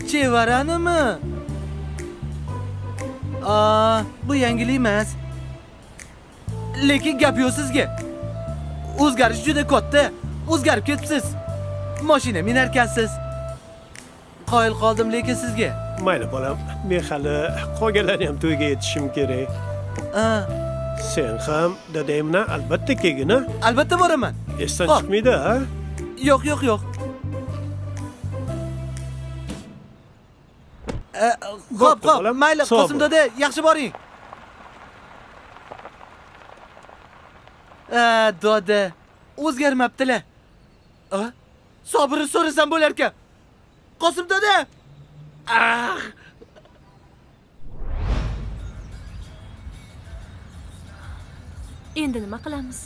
Chevaranimi? Bu yangilik emas. Lekin gap yo'q sizga. O'zgarish juda katta. O'zgarib ketibsiz. Mashina minarkansiz. Qoyil qoldim lekin sizga. Mayli bolam, men hali qolganlarni ham to'yga yetishim kerak. Sen ham dadang bilan albatta kelgin, a? Albatta boraman. Esdan chiqmaydi, ha? Yo'q, yo'q, yo'q. Xo'p, xo'p, mayli, Qosim dada, yaxshi boring. Dada, o'zgarmabdilar. Sobirni so'rasam bo'larkan. Qosim dada. Ah! Endi nima qilamiz?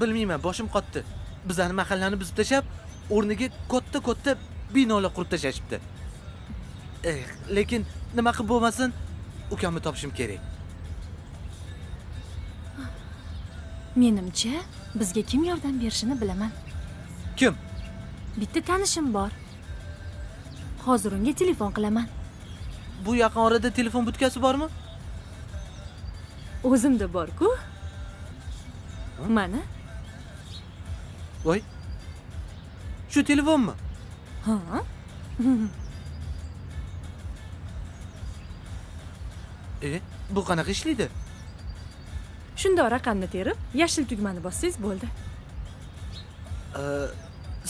Bilmayman, boshim qotdi. Bizning mahallani buzib tashlab, o'rniga katta-katta binolar qurib tashlashibdi. Lekin nima qilib bo'lmasin, ukamni topishim kerak. Menimcha, bizga kim yordam berishini bilaman. Kim? Bitta tanishim bor. Hozir unga telefon qilaman. Bu yaqin orada telefon butkasi bormi? O'zimda bor-ku. Mana. Voy. Shu telefonmi? Ha. Bu qanaqa ishlaydi? Shunda raqamni terib, yashil tugmani bossangiz bo'ldi.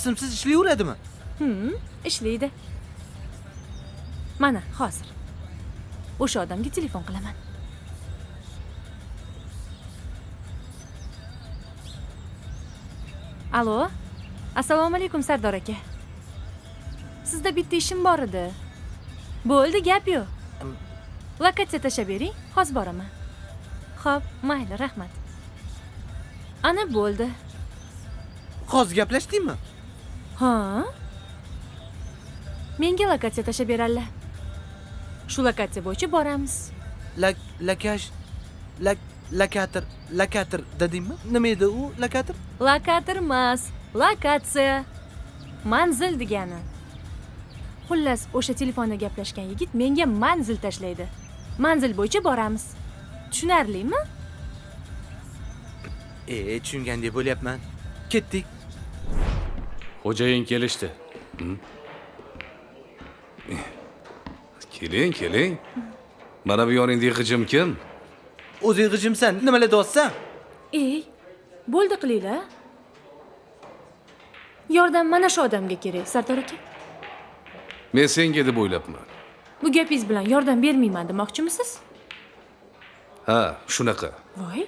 Simsiz ishlayveradimi? Ishlaydi. Mana hozir. O'sha odamga telefon qilaman. Alo. Assalomu alaykum Sardor aka. Sizda bitta ishim bor edi. Bo'ldi, gap yo'q. Lokatsiya tashlab bering, hozir boraman. Xo'p, mayli, rahmat. Ana bo'ldi. Hozir gaplashdingmi? Ha? Menga lokatsiya tashlab beradilar. Shu lokatsiya bo'yicha boramiz. Lakash, lakator, lakator dedingmi? Nima edi u lakator? Lokator emas, lokatsiya. Manzil degani. Xullas, o'sha telefonda gaplashgan yigit menga manzil tashlaydi. Manzil bo'yicha boramiz. Tushunarlimi? Tushungandek bo'lyapman. Ketdik. Xo'jayin kelishdi. Keling, keling. Mana bu yoningdagi g'ijim kim? O'zing g'ijimsan, nimalar deyapsan? Ey, bo'ldi qilinglar. Yordam mana shu odamga kerak, Sardor aka. Men senga deb o'ylabman. Bu gapingiz bilan yordam bermayman demoqchimisiz? Ha, shunaqa. Voy.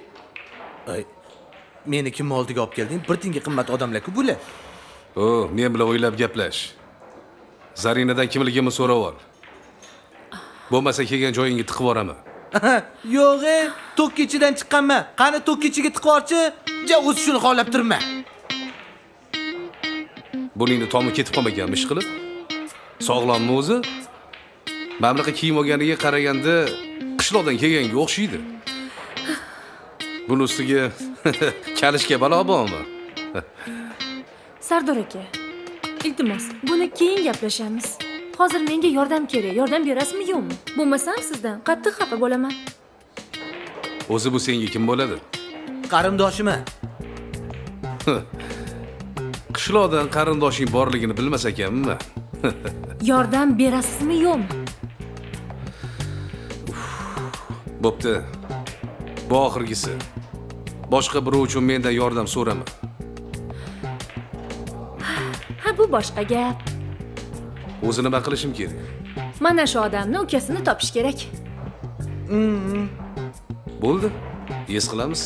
Ay, meni kim oldiga olib kelding? Bir tinga qimmat odamlar-ku bular. O, men bilan o'ylab gaplash. Zarinadan kimligimni so'rab ol. Bo'lmasa kelgan joyingga tiqib yuboraman. Yo'q, tokki ichidan chiqqanman. Qani tokki ichiga tiqib yuborchi? Ja o'zi shuni xohlab turma. Buningni tomi ketib qolmaganmi ish qilib? Sog'lommi o'zi? Mana bunaqa kiyim olganiga qaraganda qishloqdan kelganga o'xshaydi. Buni ustiga kalishga balo bormi? Sardor aka, iltimos, buni keyin gaplashamiz. Hozir menga yordam kerak. Yordam berasizmi, yo'qmi? Bo'lmasam sizdan qattiq xafa bo'laman. O'zi bu senga kim bo'ladi? Qarindoshimi? Qishloqdan qarindoshing borligini bilmas ekanmi? Yordam berasizmi, yo'qmi? Bo'pti. Bu oxirgisi. Boshqa birov uchun mendan yordam so'rama. Ha, bu boshqa gap. O'zi nima qilishim kerak? Mana shu odamni ukasini topish kerak. Bo'ldi. Yes qilamiz.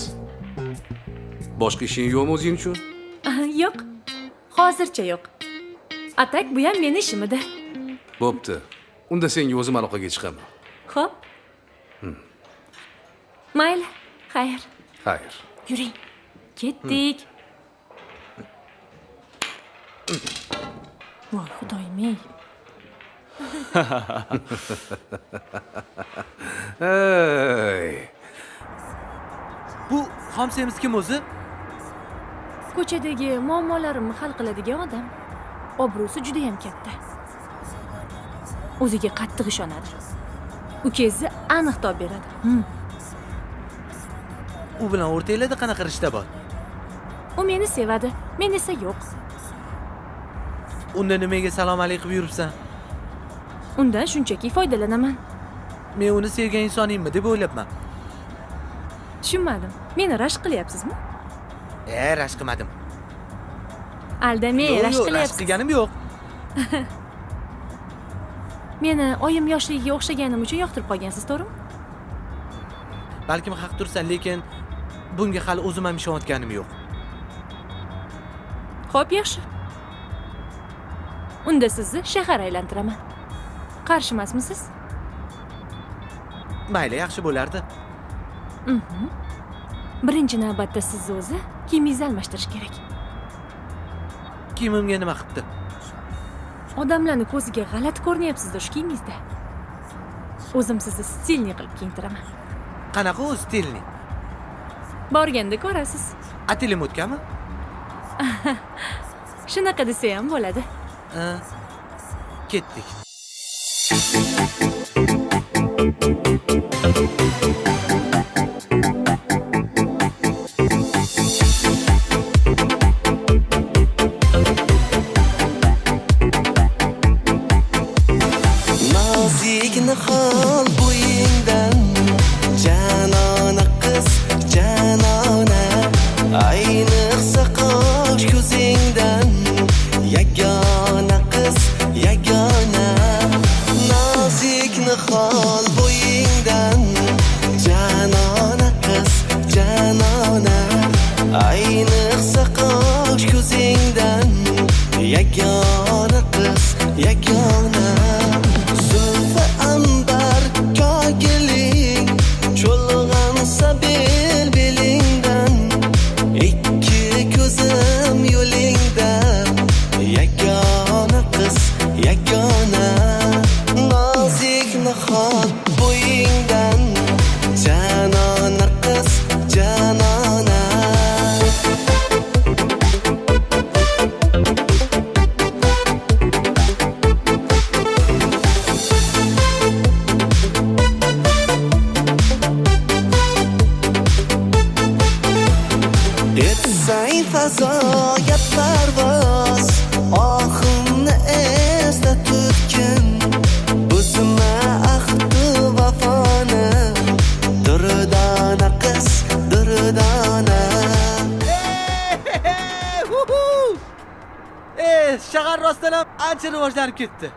Boshqa ishing yo'qmi o'zing uchun? Yo'q. Hozircha yo'q. Atak bu ham meni ishim edi. Bo'pti. Unda senga o'zim aloqaga chiqaman. Xo'p. Mayli, xayr. Xayr. Yuring. Ketdik. Voy xudoyim ey. Ey. Bu xomsemiz kim o'zi? Ko'chadagi muammolarimni hal qiladigan odam. Obro'si juda ham katta. O'ziga qattiq ishonadi. Ukangizni aniq topib beradi. U bilan o'rtanglarda qanaqa rishta bor? U meni sevadi, men esa yo'q. Unda nimaga salom alik qilib yuribsan? Undan shunchaki foydalanaman. Men uni sevgan insoningmi deb o'ylabman. Tushunmadim. Meni rashk qilyapsizmi? Rashk qilmadim. Aldamay, Yo'q, rashk yo'q, rashk qilyapsiz. qilganim yo'q. Meni oyim yoshligiga o'xshaganim uchun yoqtirib qolgansiz, to'g'rimi? Balkim haq tursan, lekin bunga hali o'zim ham ishonayotganim yo'q. Xo'p, yaxshi. Unda sizni shahar aylantiraman. Qarshi emasmisiz? Mayli, yaxshi bo'lardi. Birinchi navbatda sizni o'zi kiyimingizni almashtirish kerak. Kiyimimga nima qilibdi? Odamlarning ko'ziga g'alati ko'rinyapsiz-da shu kiyimingizda. O'zim sizni stilni qilib kiyintiraman. Qanaqa u stilni? Borganda ko'rasiz. Atelim o'tganmi? Shunaqa desa ham bo'ladi. Ha, ketdik. Nazik nihol bo'yingdan, janona qiz, janona, ayniqsa qosh ko'zingdan, yagona qiz, yagona. Nazik nihol bo'yingdan, janona qiz, janona, ayniqsa qosh ko'zingdan, yagona qiz, yagona. Zulfi ambar kogiling, cho'lg'ansa bel belingdan, ikki ko'zim yo'lingda, yagona qiz, yagona. Nazik nihol bo'yingdan, janona qiz, janona. Etsang fazoga parvoz, ohimni esda tutgin, buzma ahdu vafoni, durdona qiz, durdona. Shahar rostdan ham ancha rivojlanib ketdi.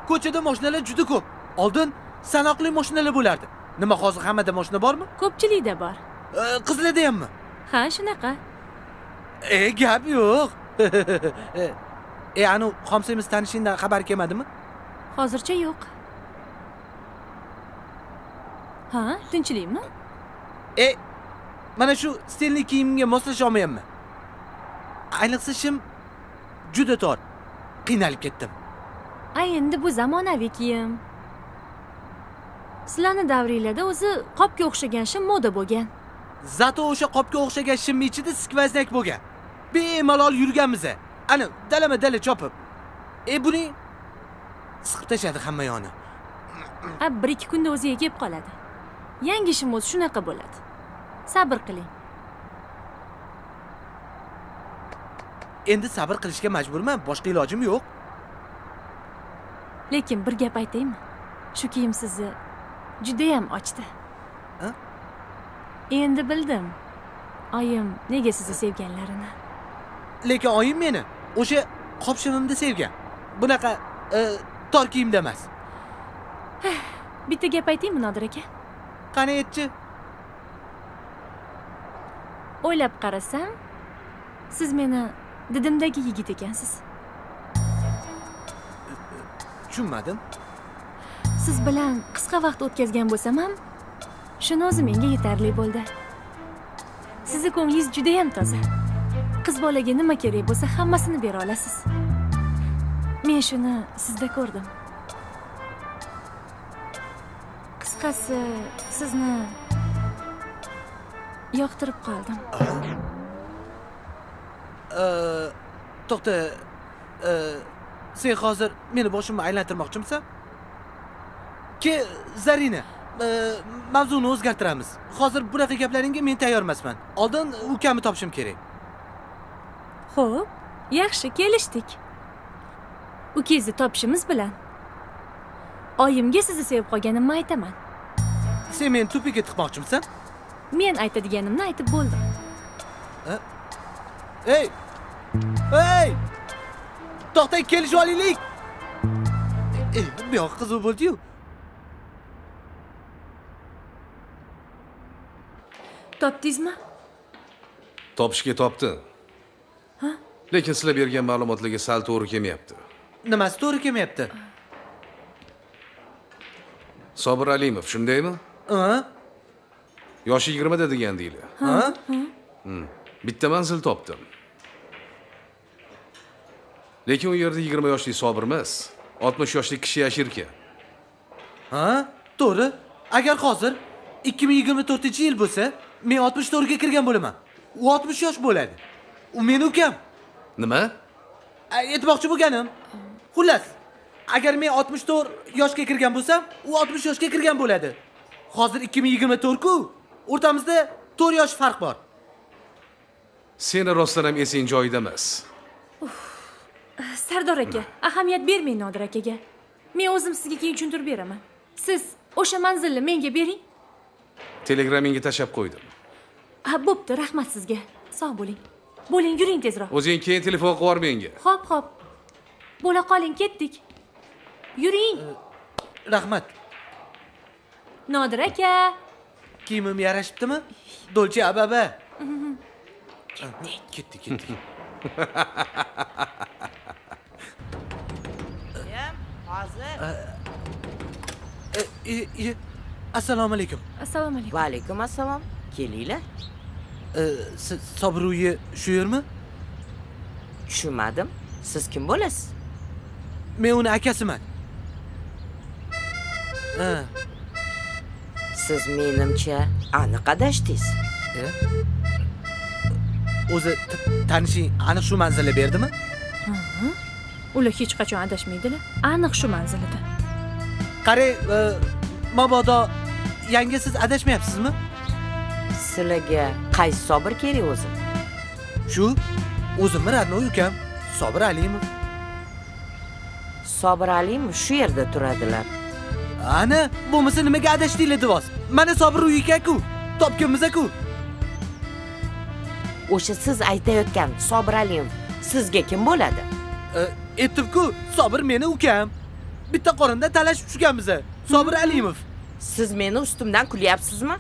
Ko'chada mashinalar juda ko'p. Oldin sanoqli mashinalar bo'lardi. Nima hozir hammada mashina bormi? Ko'pchilikda bor. Qizlarda hammi? Ha, shunaqa. Gap yo'q. Anu xomsemiz tanishingdan xabar kelmadimi? Hozircha yo'q. Ha, tinchlikmi? Mana shu stilli kiyimga moslasha olmayapman. Ayniqsa shim juda tor. Qiynalib ketdim. A endi bu zamonaviy kiyim. Sizlarni davringlarda o'zi qopga o'xshagan shim moda bo'lgan. Zato o'sha qopga o'xshagan shimni ichida skvaznak bo'lgan. Bemalol yurganmiz. Ana dalama-dala chopib. Buning siqib tashladi hamma yoni. A 1-2 kunda o'ziga kelib qoladi. Yangi shim o'zi shunaqa bo'ladi. Sabr qiling. Endi sabr qilishga majburman, boshqa ilojim yo'q. Lekin bir gap aytaymi? Shu kiyim sizni juda ham ochdi. Endi bildim. Oyim nega sizni sevganlarini. Lekin oyim meni o'sha qopshimimda sevgan. Bunaqa tor kiyimda emas. Bitta gap aytaymi, Nodir aka? Qani aytchi? O'ylab qarasam, siz meni didimdagi yigit ekansiz. Tushunmadim. Siz bilan qisqa vaqt o'tkazgan bo'lsam ham, shuni o'zi menga yetarli bo'ldi. Sizni ko'nglingiz juda ham toza. Qiz bolaga nima kerak bo'lsa, hammasini bera olasiz. Men shuni sizda ko'rdim. Qisqasi, sizni yoqtirib qoldim. To'xta, sen hozir meni boshimni aylantirmoqchimisan? Ke, Zarina, mavzuni o'zgartiramiz. Hozir bunaqa gaplaringga men tayyor emasman. Oldin ukamni topishim kerak. Xo'p, yaxshi, kelishdik. Ukangizni topishimiz bilan oyimga sizni sevib qolganimni aytaman. Sen meni tupiga tiqmoqchimisan? Men aytadiganimni aytib bo'ldim. Ey! Ey! To'xtang, kelishib olaylik. Bu yoq qiziq bo'ldi-yu. Topdingizmi? Topishga topdi. Ha? Lekin sizlar bergan ma'lumotlarga sal to'g'ri kelmayapti. Nimasi to'g'ri kelmayapti? Sobir Alimov, shundaymi? Ha? Yoshi 20 da degandinglar. Ha? Bitta manzil topdim. Lekin u yerda 20 yoshli Sobir emas, 60 yoshli kishi yashirkan. Ha? To'g'ri. Agar hozir 2024-yil bo'lsa, men 64 ga kirgan bo'laman. U 60 yosh bo'ladi. U meni ukam. Nima? Aytmoqchi bo'lganim, xullas, agar men 64 yoshga kirgan bo'lsam, u 60 yoshga kirgan bo'ladi. Hozir 2024-ku, o'rtamizda 4 yosh farq bor. Seni rostdan ham esing joyida emas. Sardor aka, ahamiyat bermang Nodir akaga. Men o'zim sizga keyin tushuntirib beraman. Siz o'sha manzilni menga bering. Telegramingga tashab qo'ydim. Ha, bo'pti, rahmat sizga. Sog' bo'ling. Bo'ling, yuring tezroq. O'zing keyin telefon qilib yubor menga. Xo'p, xo'p. Bo'la qoling, ketdik. Yuring. Rahmat. Nodir aka. Kiyimim yarashibdimi? Dolce Ababa. Ketdik. Ketdik, ketdik. Hozir. Assalomu alaykum. Assalomu alaykum. Va alaykum assalom. Kelinglar. Sobir uyi shu yermi? Tushunmadim. Siz kim bo'lasiz? Men uni akasiman. Ha. Siz menimcha aniq adashdingiz. O'zi tanishing aniq shu manzilni berdimi? Ular hech qachon adashmaydilar. Aniq shu manzilida. Qarang, mabodo yangi siz adashmayapsizmi? Sizlarga qaysi Sobir kerak o'zi? Shu o'zimni radnoy ukam Sobir Alimov. Sobir Alimov shu yerda turadilar. Ana, bo'lmasa nimaga adashdinglar devoz? Mana Sobir uyi ekan-ku, topganmiz-ku. O'sha siz aytayotgan Sobir Alimov sizga kim bo'ladi? Aytdim-ku, Sobir meni ukam. Bitta qorinda talashib tushganmiz. Sobir Alimov. Siz meni ustimdan kulyapsizmi?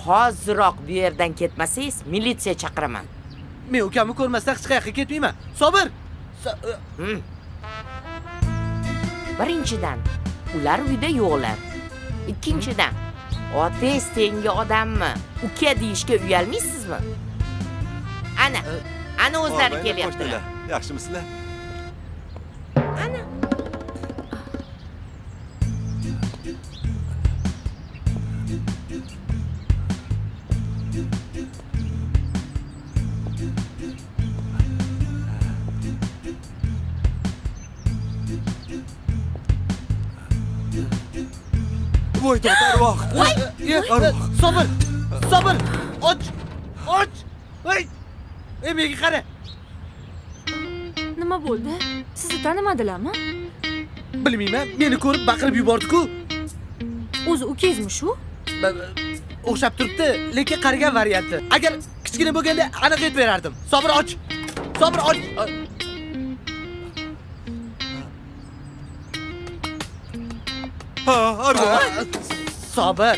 Hoziroq bu yerdan ketmasangiz, militsiya chaqiraman. Men ukamni ko'rmasdan hech qayerga ketmayman. Sobir! Birinchidan, ular uyda yo'qlar. Ikkinchidan, otangiz tengi odammi? Uka deyishga uyalmaysizmi? Ana, ana o'zlari kelyaptilar. Yaxshimisizlar? Ana. Voy dod, arvoh. Voy! Sobir! Sobir! Och! Och! Voy! Ey, menga qara. Nima bo'ldi? Sizni tanimadilarmi? Bilmayman, meni ko'rib baqirib yubordi-ku. O'zi ukangizmi shu? O'xshab turibdi, lekin qarigan varianti. Agar kichkina bo'lganda aniq aytib berardim. Sobir och. Sobir och. Ha, arvoh. Sobir.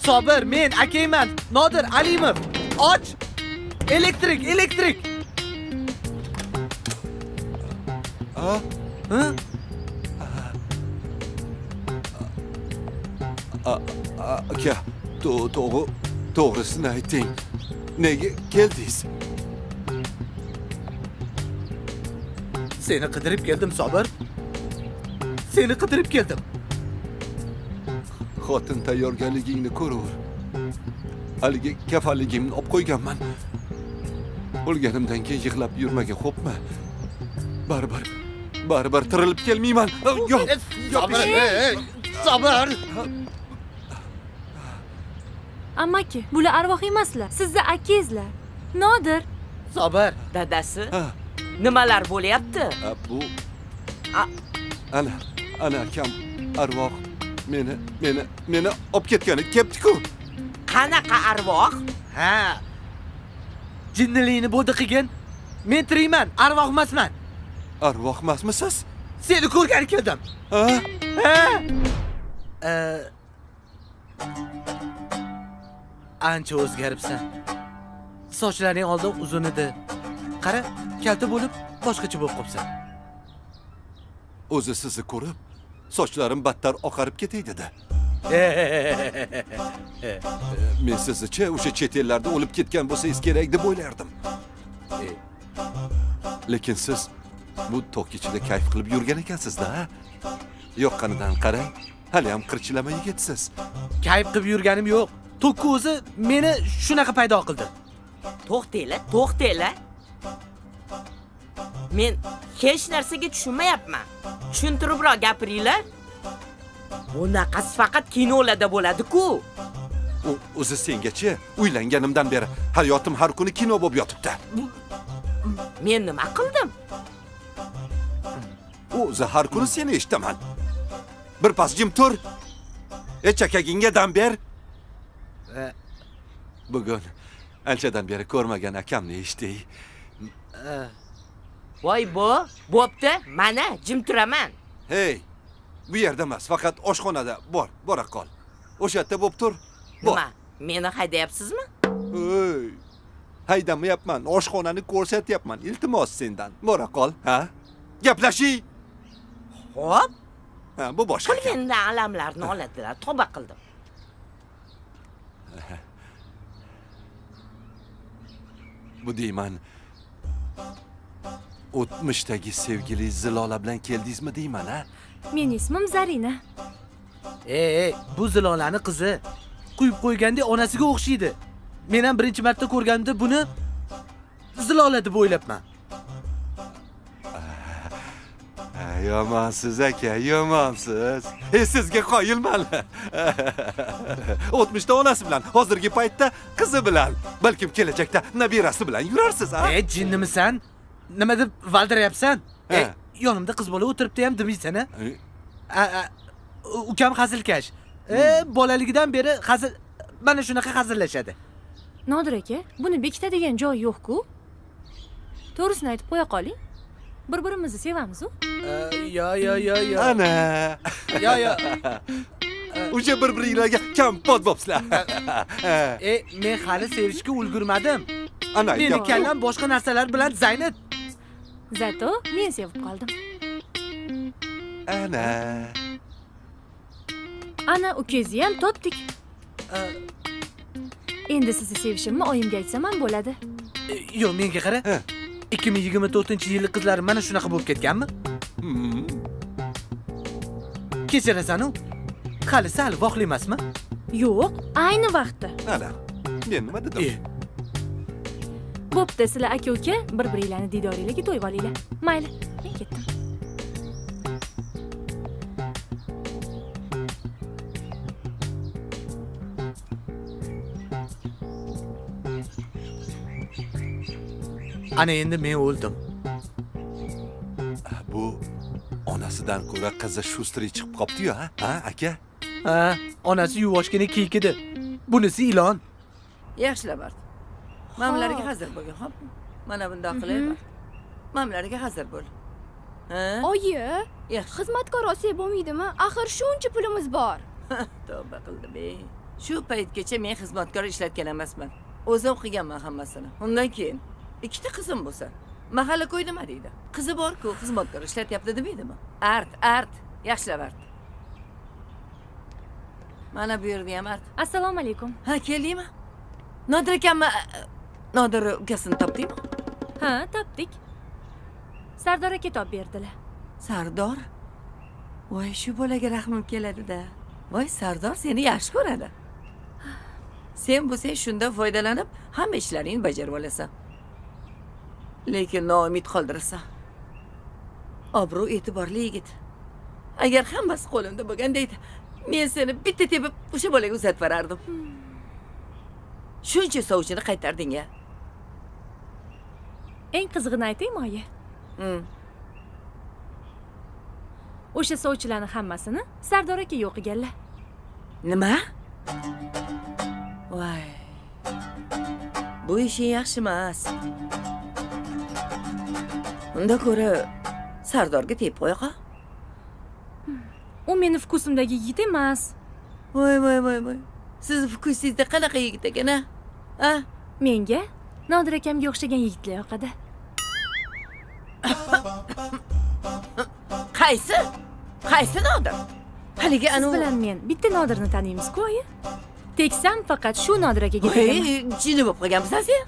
Sobir, men akangman. Nodir Alimov. Och. Elektrik, elektrik. Ha? Ha? Aka, to'g'risini ayting. Nega keldingiz? Seni qidirib keldim, Sobir. Seni qidirib keldim. Xotin tayyorgarligingni ko'raver. Haligi kafanligimni olib qo'yganman. O'lganimdan keyin yig'lab yurmaga, xo'pmi? Baribir, baribir tirilib kelmayman. Yo'q, Sobir, Sobir. Amaki, bular arvoh emaslar, sizni akangizlar. Nodir. Sobir. Dadasi, nimalar bo'lyapti? Bu ana, ana akam arvoh meni olib ketgani kelibdi-ku. Qanaqa arvoh? Ha. Jinnilikni bo'ldi qilgin. Men tirikman, arvoh emasman. Arvoh emasmisiz? Seni ko'rgani keldim. Ha? Ha? Ancha o'zgaribsan. Sochlaring oldin uzun edi. Qara, kalta bo'lib boshqacha bo'lib qolibsan. O'zi sizni ko'rib, sochlarim battar oqarib ketay dedi. Men sizni-chi o'sha chet ellarda o'lib ketgan bo'lsangiz kerak deb o'ylardim. Lekin siz bu tok ichida kayf qilib yurgan ekansizda, ha? Yoqqanidan qarang, hali ham qirchilama yigitsiz. Kayf qilib yurganim yo'q. Tokki o'zi meni shunaqa paydo qildi. To'xtanglar, to'xtanglar. Men hech narsaga tushunmayapman. Tushuntiribroq gapiringlar. Bunaqasi faqat kinolarda bo'ladi-ku. O'zi sengachi uylanganimdan beri hayotim har kuni kino bo'lib yotibdi. Men nima qildim? O'zi har kuni seni eshitaman. Bir pas jim tur. Chakagingga dam ber. Bugun anchadan beri ko'rmagan akamni eshitdik. Voy bo, bo'pti, mana jim turaman. Hey, bu yerda emas, faqat oshxonada bor, bora qol. O'sha yerda bo'lib tur. Bor. Nima, meni haydayapsizmi? Hey, haydamayapman, oshxonani ko'rsatyapman. Iltimos sendan. Bora qol, ha? Gaplashing. Xo'p. Ha, bu boshqa. Qul mendan alamlarni oladilar, tavba qildim. Bu deyman. O'tmishdagi sevgili Zilola bilan keldingizmi deyman, ha? Meni ismim Zarina. Ey, bu Zilolani qizi. Quyib qo'yganda onasiga o'xshaydi. Men ham birinchi marta ko'rganimda buni Zilola deb o'ylabman. Yomonsiz aka, yomonsiz. Sizga qoyilman. O'tmishda onasi bilan, hozirgi paytda qizi bilan, balkim kelajakda nabirasi bilan yurarsiz, ha? Jinnimisan? Nima deb valdirayapsan? Yonimda qiz bola o'tiribdi ham demaysan, ha? Ukam hazilkash. Bolaligidan beri hazil, mana shunaqa hazillashadi. Nodir aka, buni bekitadigan joy yo'q-ku. To'g'risini aytib qo'ya qoling. Bir-birimizni sevamiz-u. Yo yo yo yo. Ana. Yo yo. O'sha bir-biringlarga kampot bo'psizlar. Men hali sevishga ulgurmadim. Ana, meni kallam boshqa narsalar bilan zaynat. Zato men sevib qoldim. Ana. Ana ukangizni ham topdik. Endi sizni sevishimni oyimga aytsam ham bo'ladi. Yo'q, menga qara. 2024-yillik qizlar mana shunaqa bo'lib ketganmi? Kechirasan-u. Hali sal voqli emasmi? Yo'q, ayni vaqtda. Ana, men nima dedim? Bo'pti, sizlar aka-uka bir-biringlarni diydoringlarga to'yib olinglar. Mayli, men ketdim. Ana endi men o'ldim. Bu onasidan ko'ra qizi shustriy chiqib qopti-yu, ha? Ha, aka? Ha, onasi yuvoshgina kiyik edi. Bunisi ilon. Yaxshilab art. Mamlarga hazır bo'lgin, xo'pmi? Mana bundoq qilib. Mamlarga hazır bo'l. Ha? Oyi, xizmatkor olsak bo'lmaydimi? Axir shuncha pulimiz bor. Tavba qildim, ey. Shu paytgacha men xizmatkor ishlatgan emasman. O'zim qilganman hammasini. Undan keyin ikkita qizim bo'lsa, mahalla ko'y nima deydi? Qizi bor-ku, xizmatkor ishlatyapti demaydimi? Art, art, yaxshilab art. Mana bu yerda ham art. Assalomu alaykum. Ha, keldingmi? Nodir akammi? Nodir ukasini topdingmi? Ha, topdik. Sardor aka top berdilar. Sardor? Voy, shu bolaga rahmim keladi-da. Voy, Sardor seni yaxshi ko'radi. Sen bo'lsang shundan foydalanib hamma ishlaringni bajarib olasan. Lekin noumid qoldirasan. Obro' e'tiborli yigit. Agar hammasi qo'limda bo'lganda edi, men seni bitta tepib o'sha bolaga uzatib yuborardim. Shuncha sovchini qaytarding-a. Eng qizig'ini aytaymi, oyi? O'sha sovchilarni hammasini Sardor aka yo'q qilganlar. Nima? Voy. Bu ishing yaxshi emas. Unda ko'ra Sardorga tep qo'ya qol. U meni vkusimdagi yigit emas. Voy voy voy voy. Siz vkusingizda qanaqa yigit ekan, a? A? Menga Nodir akamga o'xshagan yigitlar yoqadi. Qaysi? Qaysi Nodir? Haligi Siz bilan men bitta Nodirni taniymiz-ku, oyi. Teksam faqat shu Nodir akaga tegaman. Jinni bo'lib qolganmisan sen?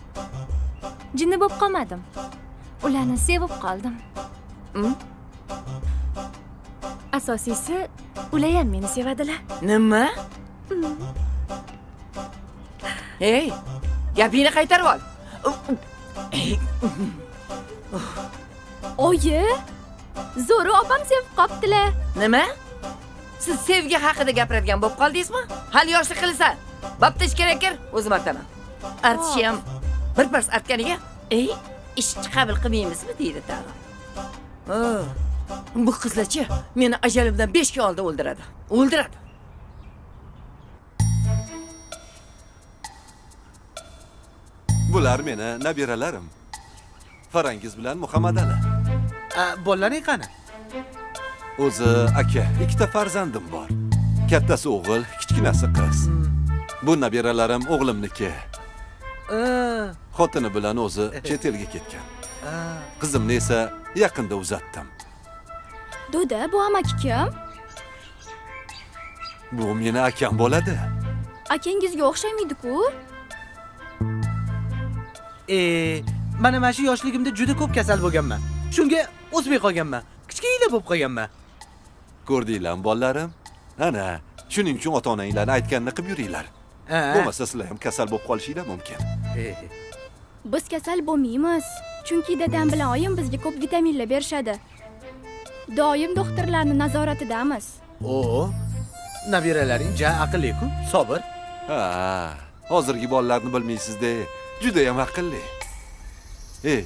Jinni bo'lib qolmadim. Ularni sevib qoldim. Asosiysi, ular ham meni sevadilar. Nima? Ey, gapingni qaytarib ol. Oyi, zo'ri opam sevib qopdilar. Nima? Siz sevgi haqida gapiradigan bo'lib qoldingizmi? Hali yoshlik qilasan. Bo'pti, ichkariga kir, o'zim artaman. Artishi ham bir pas artganiga, ey, ishchi qabul qilmaymizmi deydi tag'in. Bu qizlarchi meni ajalimdan 5 kun oldin o'ldiradi. O'ldiradi. Bular meni nabiralarim. Farangiz bilan Muhammad Ali. Bolalaring qani? O'zi aka, ikkita farzandim bor. Kattasi o'g'il, kichkinasi qiz. Bu nabiralarim o'g'limniki. Xotini bilan o'zi chet elga ketgan. Qizimni esa yaqinda uzatdim. Doda, bu amaki kim? Bu meni akam bo'ladi. Akangizga o'xshamaydi-ku. Mana shu yoshligimda juda ko'p kasal bo'lganman. Shunga o'smay qolganman. Kichkina bo'lib qolganman. Ko'rdinglarmi, bolalarim? Ana, shuning uchun ota-onanglarni aytganini qilib yuringlar. Bo'lmasa sizlar ham kasal bo'lib qolishinglar mumkin. Biz kasal bo'lmaymiz, chunki dadam bilan oyim bizga ko'p vitaminlar berishadi. Doim doktorlarning nazoratidamiz. O, nabiralaring ja aqlli-ku, Sobir. Ha, hozirgi bolalarni bilmaysiz-da, juda ham aqlli. Ey,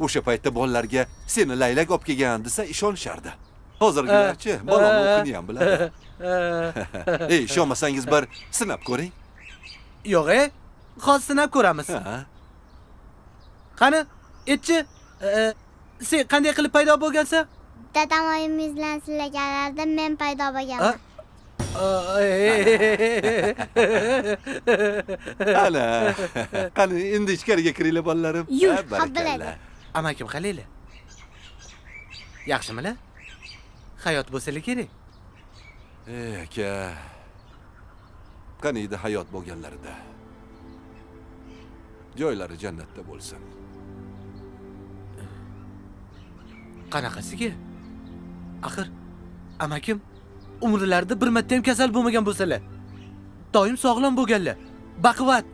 o'sha paytda bolalarga seni laylak olib kelgan desa ishonishardi. Hozirgilarchi baloni o'qini ham biladi. Ey, ishonmasangiz bir sinab ko'ring. Yo'q, hozir sinab ko'ramiz. Qani, aytchi, sen qanday qilib paydo bo'lgansan? Dadam oyim bilan silaganlarida men paydo bo'lganman. Ana, qani endi ichkariga kiringlar bolalarim. Yur, hop biladi. Amakim qalaylar? Yaxshimilar? Hayot bo'lsa kerak. Ey aka, qaniydi hayot bo'lganlarida. Joylari jannatda bo'lsin. Qanaqasiga? Axir, amakim umrlarida bir marta ham kasal bo'lmagan bo'lsalar, doim sog'lom bo'lganlar, baquvvat,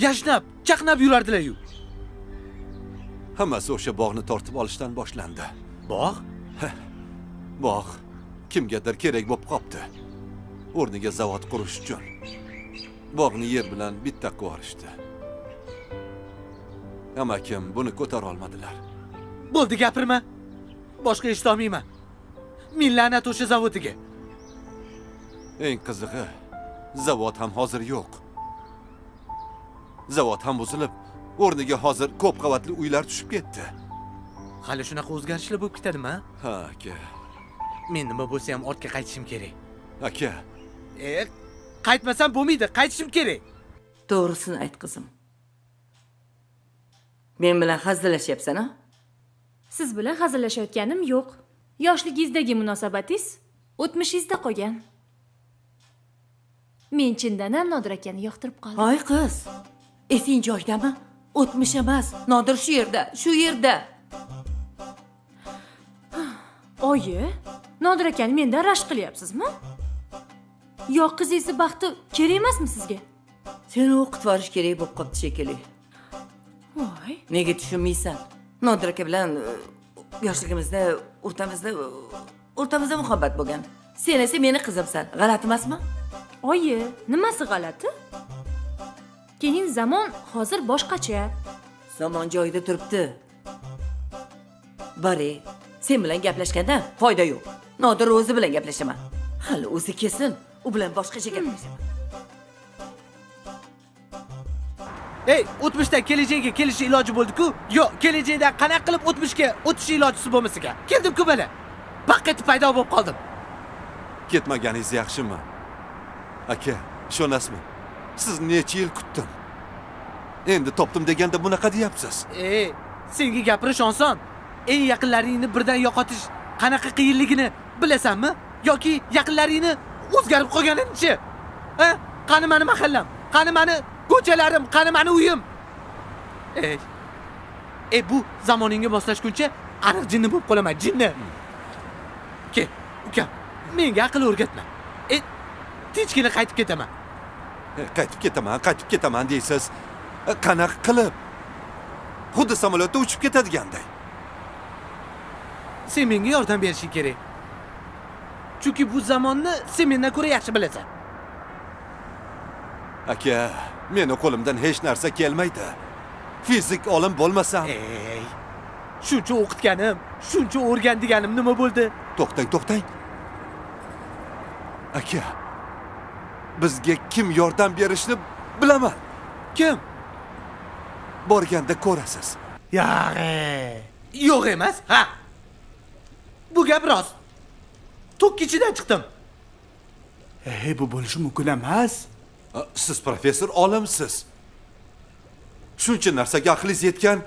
yashnab, chaqnab yurardilar-yu. Hammasi o'sha bog'ni tortib olishdan boshlandi. Bog'? Bog' kimgadir kerak bo'lib qopti. O'rniga zavod qurish uchun bog'ni yer bilan bitta qilib yuborishdi. Amakim buni ko'tara olmadilar. Bo'ldi, gapirma. Boshqa eshitolmayman. Ming la'nat o'sha zavodiga. Eng qizig'i, zavod ham hozir yo'q. Zavod ham buzilib, o'rniga hozir ko'p qavatli uylar tushib ketdi. Hali shunaqa o'zgarishlar bo'lib ketadimi? Ha, aka. Men nima bo'lsa ham ortga qaytishim kerak. Aka. Qaytmasam bo'lmaydi, qaytishim kerak. To'g'risini ayt qizim. Men bilan hazillashyapsan, a? Siz bilan hazillashayotganim yo'q. Yoshligingizdagi munosabatingiz o'tmishingizda qolgan. Men chindan ham Nodir akani yoqtirib qoldim. Voy qiz, esing joyidami? O'tmish emas, Nodir shu yerda, shu yerda. Oyi, Nodir akani mendan rashk qilyapsizmi? Yo qizingizni baxti kerak emasmi sizga? Seni o'qitib yuborish kerak bo'lib qolibdi shekilli. Voy. Nega tushunmaysan? Nodir aka bilan yoshligimizda o'rtamizda muhabbat bo'lgan. Sen esa meni qizimsan. G'alati emasmi? Oyi, nimasi g'alati? Keyin zamon hozir boshqacha. Zamon joyida turibdi. Bari, sen bilan gaplashganda foyda yo'q. Nodir o'zi bilan gaplashaman. Hali o'zi kelsin, u bilan boshqacha gaplashaman. Ey, o'tmishdan kelajakka kelish iloji bo'ldi-ku. Yo'q, kelajakdan qanaqa qilib o'tmishga o'tish ilojisi bo'lmasa ekan. Keldim-ku mana. Baq etib paydo bo'lib qoldim. Ketmaganingiz yaxshimi? Aka, ishonasizmi? Siz necha yil kutdim. Endi topdim deganda bunaqa deyapsiz. Ey, senga gapirish oson. Eng yaqinlaringni birdan yo'qotish qanaqa qiyinligini bilasanmi? Yoki yaqinlaringni o'zgarib qolganini-chi? Ha? Qani meni mahallam? Qani meni ko'chalarim, qani meni uyim? Ey, bu zamoningga moslashguncha aniq jinni bo'lib qolaman, jinni. Kel, ukam, menga aql o'rgatma. Tinchgina qaytib ketaman. Qaytib ketaman, qaytib ketaman deysiz. Qanaqa qilib? Xuddi samolyotda uchib ketadiganday. Sen menga yordam berishing kerak. Chunki bu zamonni sen mendan ko'ra yaxshi bilasan. Aka, meni qo'limdan hech narsa kelmaydi. Fizik olim bo'lmasam. Ey, shuncha o'qitganim, shuncha o'rgan deganim nima bo'ldi? To'xtang, to'xtang. Aka, bizga kim yordam berishni bilaman. Kim? Borganda ko'rasiz. Yo'q emas, ha. Bu gap rost. Tok ichidan chiqdim. Ey, bu bo'lishi mumkin emas. Siz professor olimsiz. Shuncha narsaga aqlingiz yetgan,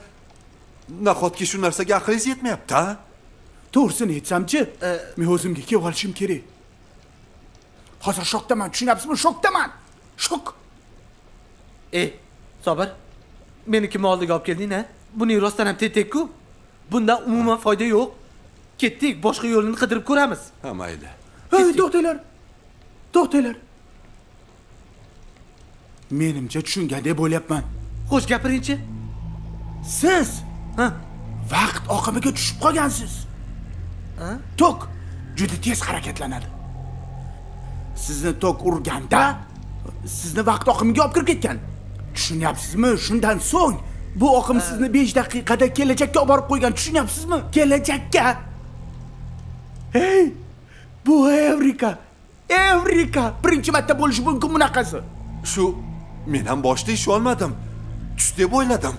nahotki shu narsaga aqlingiz yetmayapti, ha? To'g'risini aytsamchi, men o'zimga kelib olishim kerak. Hozir shokdaman, tushunyapsizmi? Shokdaman. Shok. Ey, Sobir, meni kim oldiga olib kelding, ha? Buning rostdan ham tentak-ku. Bundan umuman foyda yo'q. Ketdik, boshqa yo'lini qidirib ko'ramiz. Ha, mayli. Hey, to'xtanglar. To'xtanglar. Menimcha tushungandek bo'lyapman. Xo'sh, gapiringchi. Siz ha, vaqt oqimiga tushib qolgansiz. Tok juda tez harakatlanadi. Sizni tok urganda sizni vaqt oqimiga olib kirib ketgan. Tushunyapsizmi? Shundan so'ng bu oqim sizni 5 daqiqada kelajakka olib borib qo'ygan. Tushunyapsizmi? Kelajakka. Hey, bu Evrika. Evrika. Birinchi marta bo'lishi mumkin bunaqasi. Shu men ham boshda ishonmadim. Tush deb o'yladim.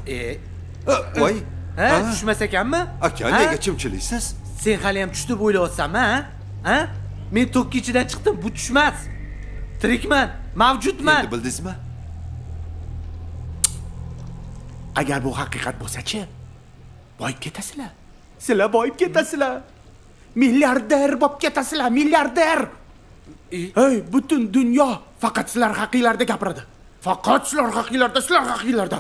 Voy. Ha, tushmas ekanmi? Aka, nega chimchilaysiz? Sen hali ham tush deb o'ylayapsanmi, ha? Ha? Men tokki ichidan chiqdim, bu tushmas. Tirikman, mavjudman. Endi bildingizmi? Agar bu haqiqat bo'lsa-chi, boyib ketasizlar. Sizlar boyib ketasizlar. Milliarder bo'lib ketasizlar, milliarder. Ey, butun dunyo faqat sizlar haqingizda gapiradi. Faqat sizlar haqingizda, sizlar haqingizda.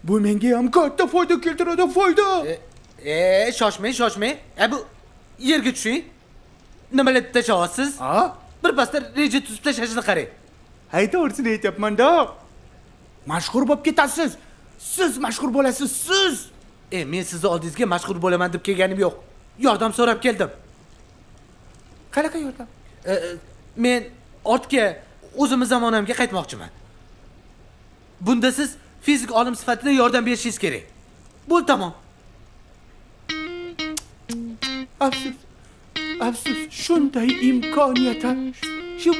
Bu menga ham katta foyda keltiradi, foyda. Shoshmang, shoshmang. Bu yerga tushing. Nimalar tashlayapsiz? Ha? Bir pasda reja tuzib tashlashni qarang. Hay, to'g'risini aytyapman-da. Mashhur bo'lib ketasiz. Siz mashhur bo'lasiz, siz. Men sizni oldingizga mashhur bo'laman deb kelganim yo'q. Yordam so'rab keldim. Qanaqa yordam? Men ortga o'zimni zamonamga qaytmoqchiman. Bunda siz Fizik olim sifatida yordam berishingiz kerak. Bo'l tamom. Afsus. Afsus, shunday imkoniyat. Shu.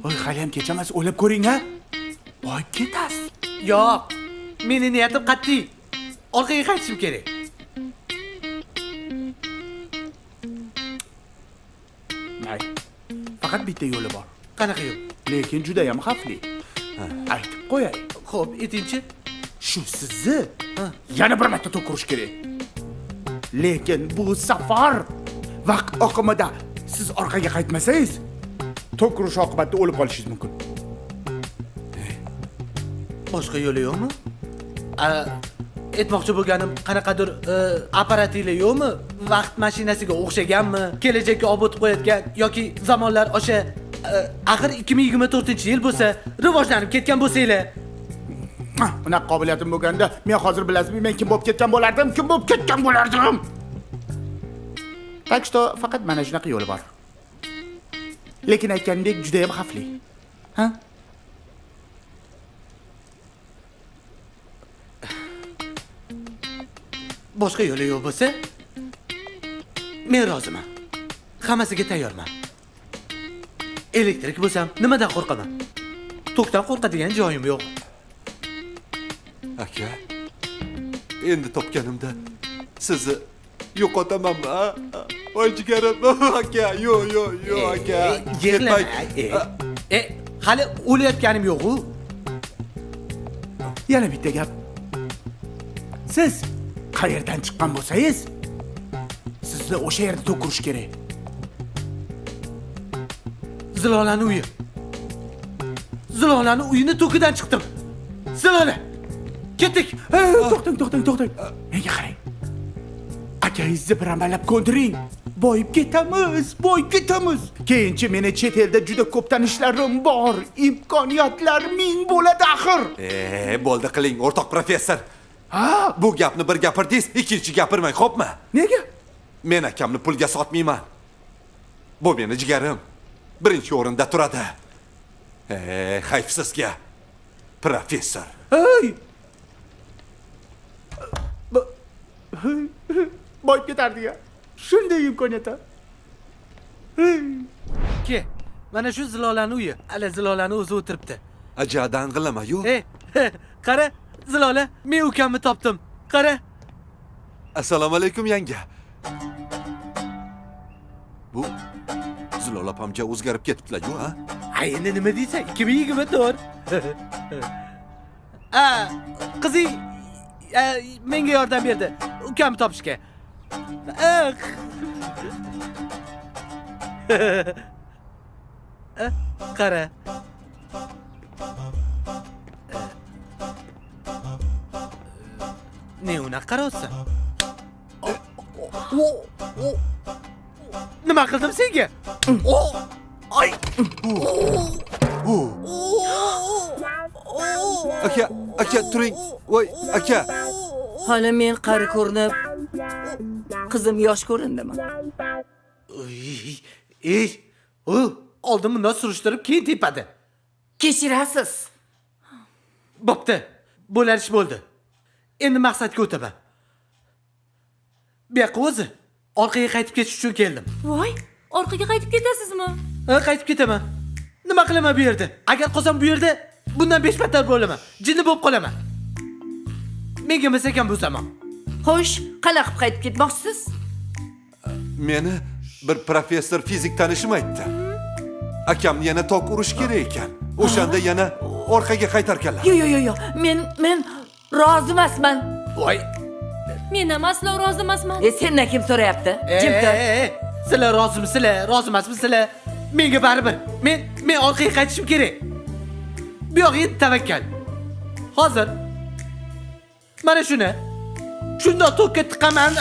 Voy, hali ham kech emas, o'ylab ko'ring a. Boyib ketasiz. Yo'q. Meni niyatim qat'iy. Orqaga qaytishim kerak. Mayli. Faqat bitta yo'li bor. Qanaqa yo'l? Lekin juda ham xavfli. Aytib qo'yay. Xo'p, aytingchi. Shu sizni yana bir marta tok urish kerak. Lekin bu safar vaqt oqimida siz orqaga qaytmasangiz, tok urish oqibatida o'lib qolishingiz mumkin. Boshqa yo'li yo'qmi? Aytmoqchi bo'lganim, qanaqadir apparatinglar yo'qmi? Vaqt mashinasiga o'xshaganmi? Kelajakka olib o'tib qo'yayotgan yoki zamonlar o'sha axir 2024-yil bo'lsa, rivojlanib ketgan bo'lsanglar. Unaqa qobiliyatim bo'lganda, men hozir bilasizmi, men kim bo'lib ketgan bo'lardim? Kim bo'lib ketgan bo'lardim? Tak что faqat mana shunaqa yo'li bor. Lekin aytganimdek juda ham xavfli. Ha? Boshqa yo'li yo'q bo'lsa, men roziman. Hammasiga tayyorman. Elektrik bo'lsam, nimadan qo'rqaman? Tokdan qo'rqadigan joyim yo'q. Aka, endi topganimda sizni yo'qotamanmi? Voy jigarim, aka, yo'q, yo'q, yo'q, aka. Yig'lama. Hali o'layotganim yo'q-u. Yana bitta gap. Siz qayerdan chiqqan bo'lsangiz, sizni o'sha yerda tok urish kerak. Zilolani uyi. Zilolani uyini tokidan chiqdim. Zilola. Ketdik. To'xtang, to'xtang, to'xtang. Menga qarang. Akangizni bir amallab ko'ndiring. Boyib ketamiz, boyib ketamiz. Keyinchi meni chet elda juda ko'p tanishlarim bor. Imkoniyatlar ming bo'ladi axir. Bo'ldi qiling, o'rtoq professor. Ha, bu gapni bir gapirdingiz, ikkinchi gapirmang, xo'pmi? Nega? Men akamni pulga sotmayman. Bu meni jigarim. Birinchi o'rinda turadi. Hayf sizga, professor. Ey! Boyib ketardi-ya. Shunday imkoniyat. Ke, mana shu Zilolani uyi. Ala Zilolani o'zi o'tiribdi. Ajadan g'ilama-yu. Qara, Zilola, men ukamni topdim. Qara. Assalomu alaykum yanga. Bu Zilola opamja o'zgarib ketibdilar-ku, ha? Ha, endi nima deysan? 2024. Qizing menga yordam berdi ukamni topishga. Qara. Ne unaqa qarayapsan? Nima qildim senga? Ay! Aka, aka turing. Voy, aka. Hali men qari ko'rinib, qizim yosh ko'rindimi? Ey, u oldin bundan surishtirib keyin tepadi. Kechirasiz. Bo'pti. Bo'lar ish bo'ldi. Endi maqsadga o'taman. Bu yoqqa o'zi orqaga qaytib ketish uchun keldim. Voy, orqaga qaytib ketasizmi? Ha, qaytib ketaman. Nima qilaman bu yerda? Agar qolsam bu yerda bundan 5 battar bo'laman. Jinni bo'lib qolaman. Menga emas ekan bu zamon. Xo'sh, qanaqa qilib qaytib ketmoqchisiz? Meni bir professor fizik tanishim aytdi. Akamni yana tok urish kerak ekan. O'shanda yana orqaga qaytarkanlar. Yo'q, yo'q, yo'q. Men rozi emasman. Voy. Men ham aslo rozi emasman. Sendan kim so'rayapti? Jim tur. Sizlar rozimisizlar, rozi emasmisizlar? Menga baribir. Men orqaga qaytishim kerak. Bu yo'q, endi tavakkal. Hozir mana shuni shundoq tokka tiqaman.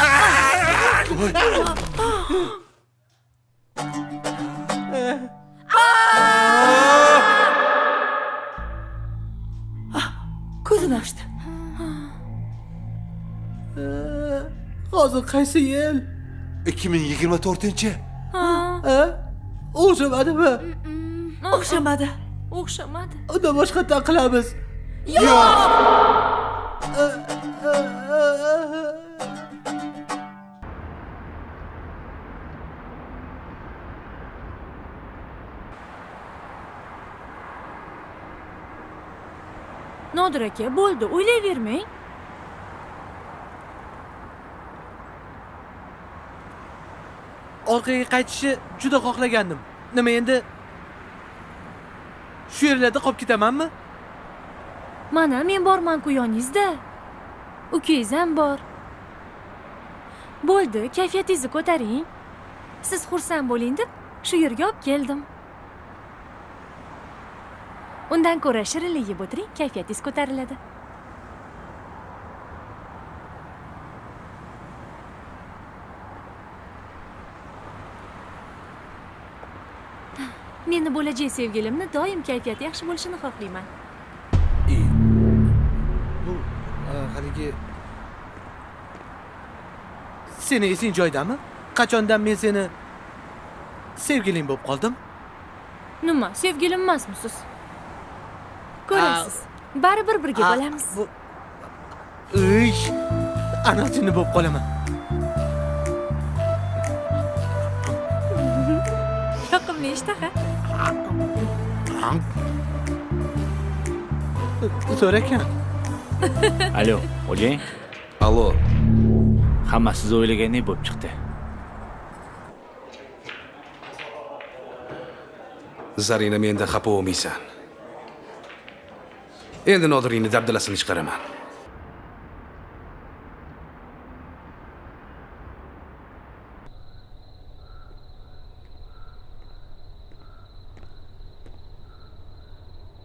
Ko'zini ochdi. Hozir qaysi yil? 2024-chi. Ha. O'xshamadimi? O'xshamadi. O'xshamadi. Unda boshqa qilamiz. Yo'q. Nodir aka, bo'ldi, o'ylayvermang. Orqaga qaytishni juda xohlagandim. Nima endi shu yerlarda qolib ketamanmi? Mana men borman-ku yoningizda. Ukangiz ham bor. Bo'ldi, kayfiyatingizni ko'taring. Siz xursand bo'ling deb shu yerga olib keldim. Undan ko'ra shirinlik yeb o'tiring, kayfiyatingiz ko'tariladi. Meni bo'lajak sevgilimni doim kayfiyati yaxshi bo'lishini xohlayman. Bu haligi seni esing joyidami? Qachondan men seni sevgiling bo'lib qoldim? Nima, sevgilim emasmisiz? Ko'rasiz. Baribir birga bo'lamiz. Uy, aniq jinni bo'lib qolaman. Yoqimli ishtaha. Zo'r ekan. Alo, xo'jayin. Alo. Hammasi siz o'ylagandek bo'lib chiqdi. Zarina, mendan xafa bo'lmaysan. Endi Nodiringni dabdalasini chiqaraman.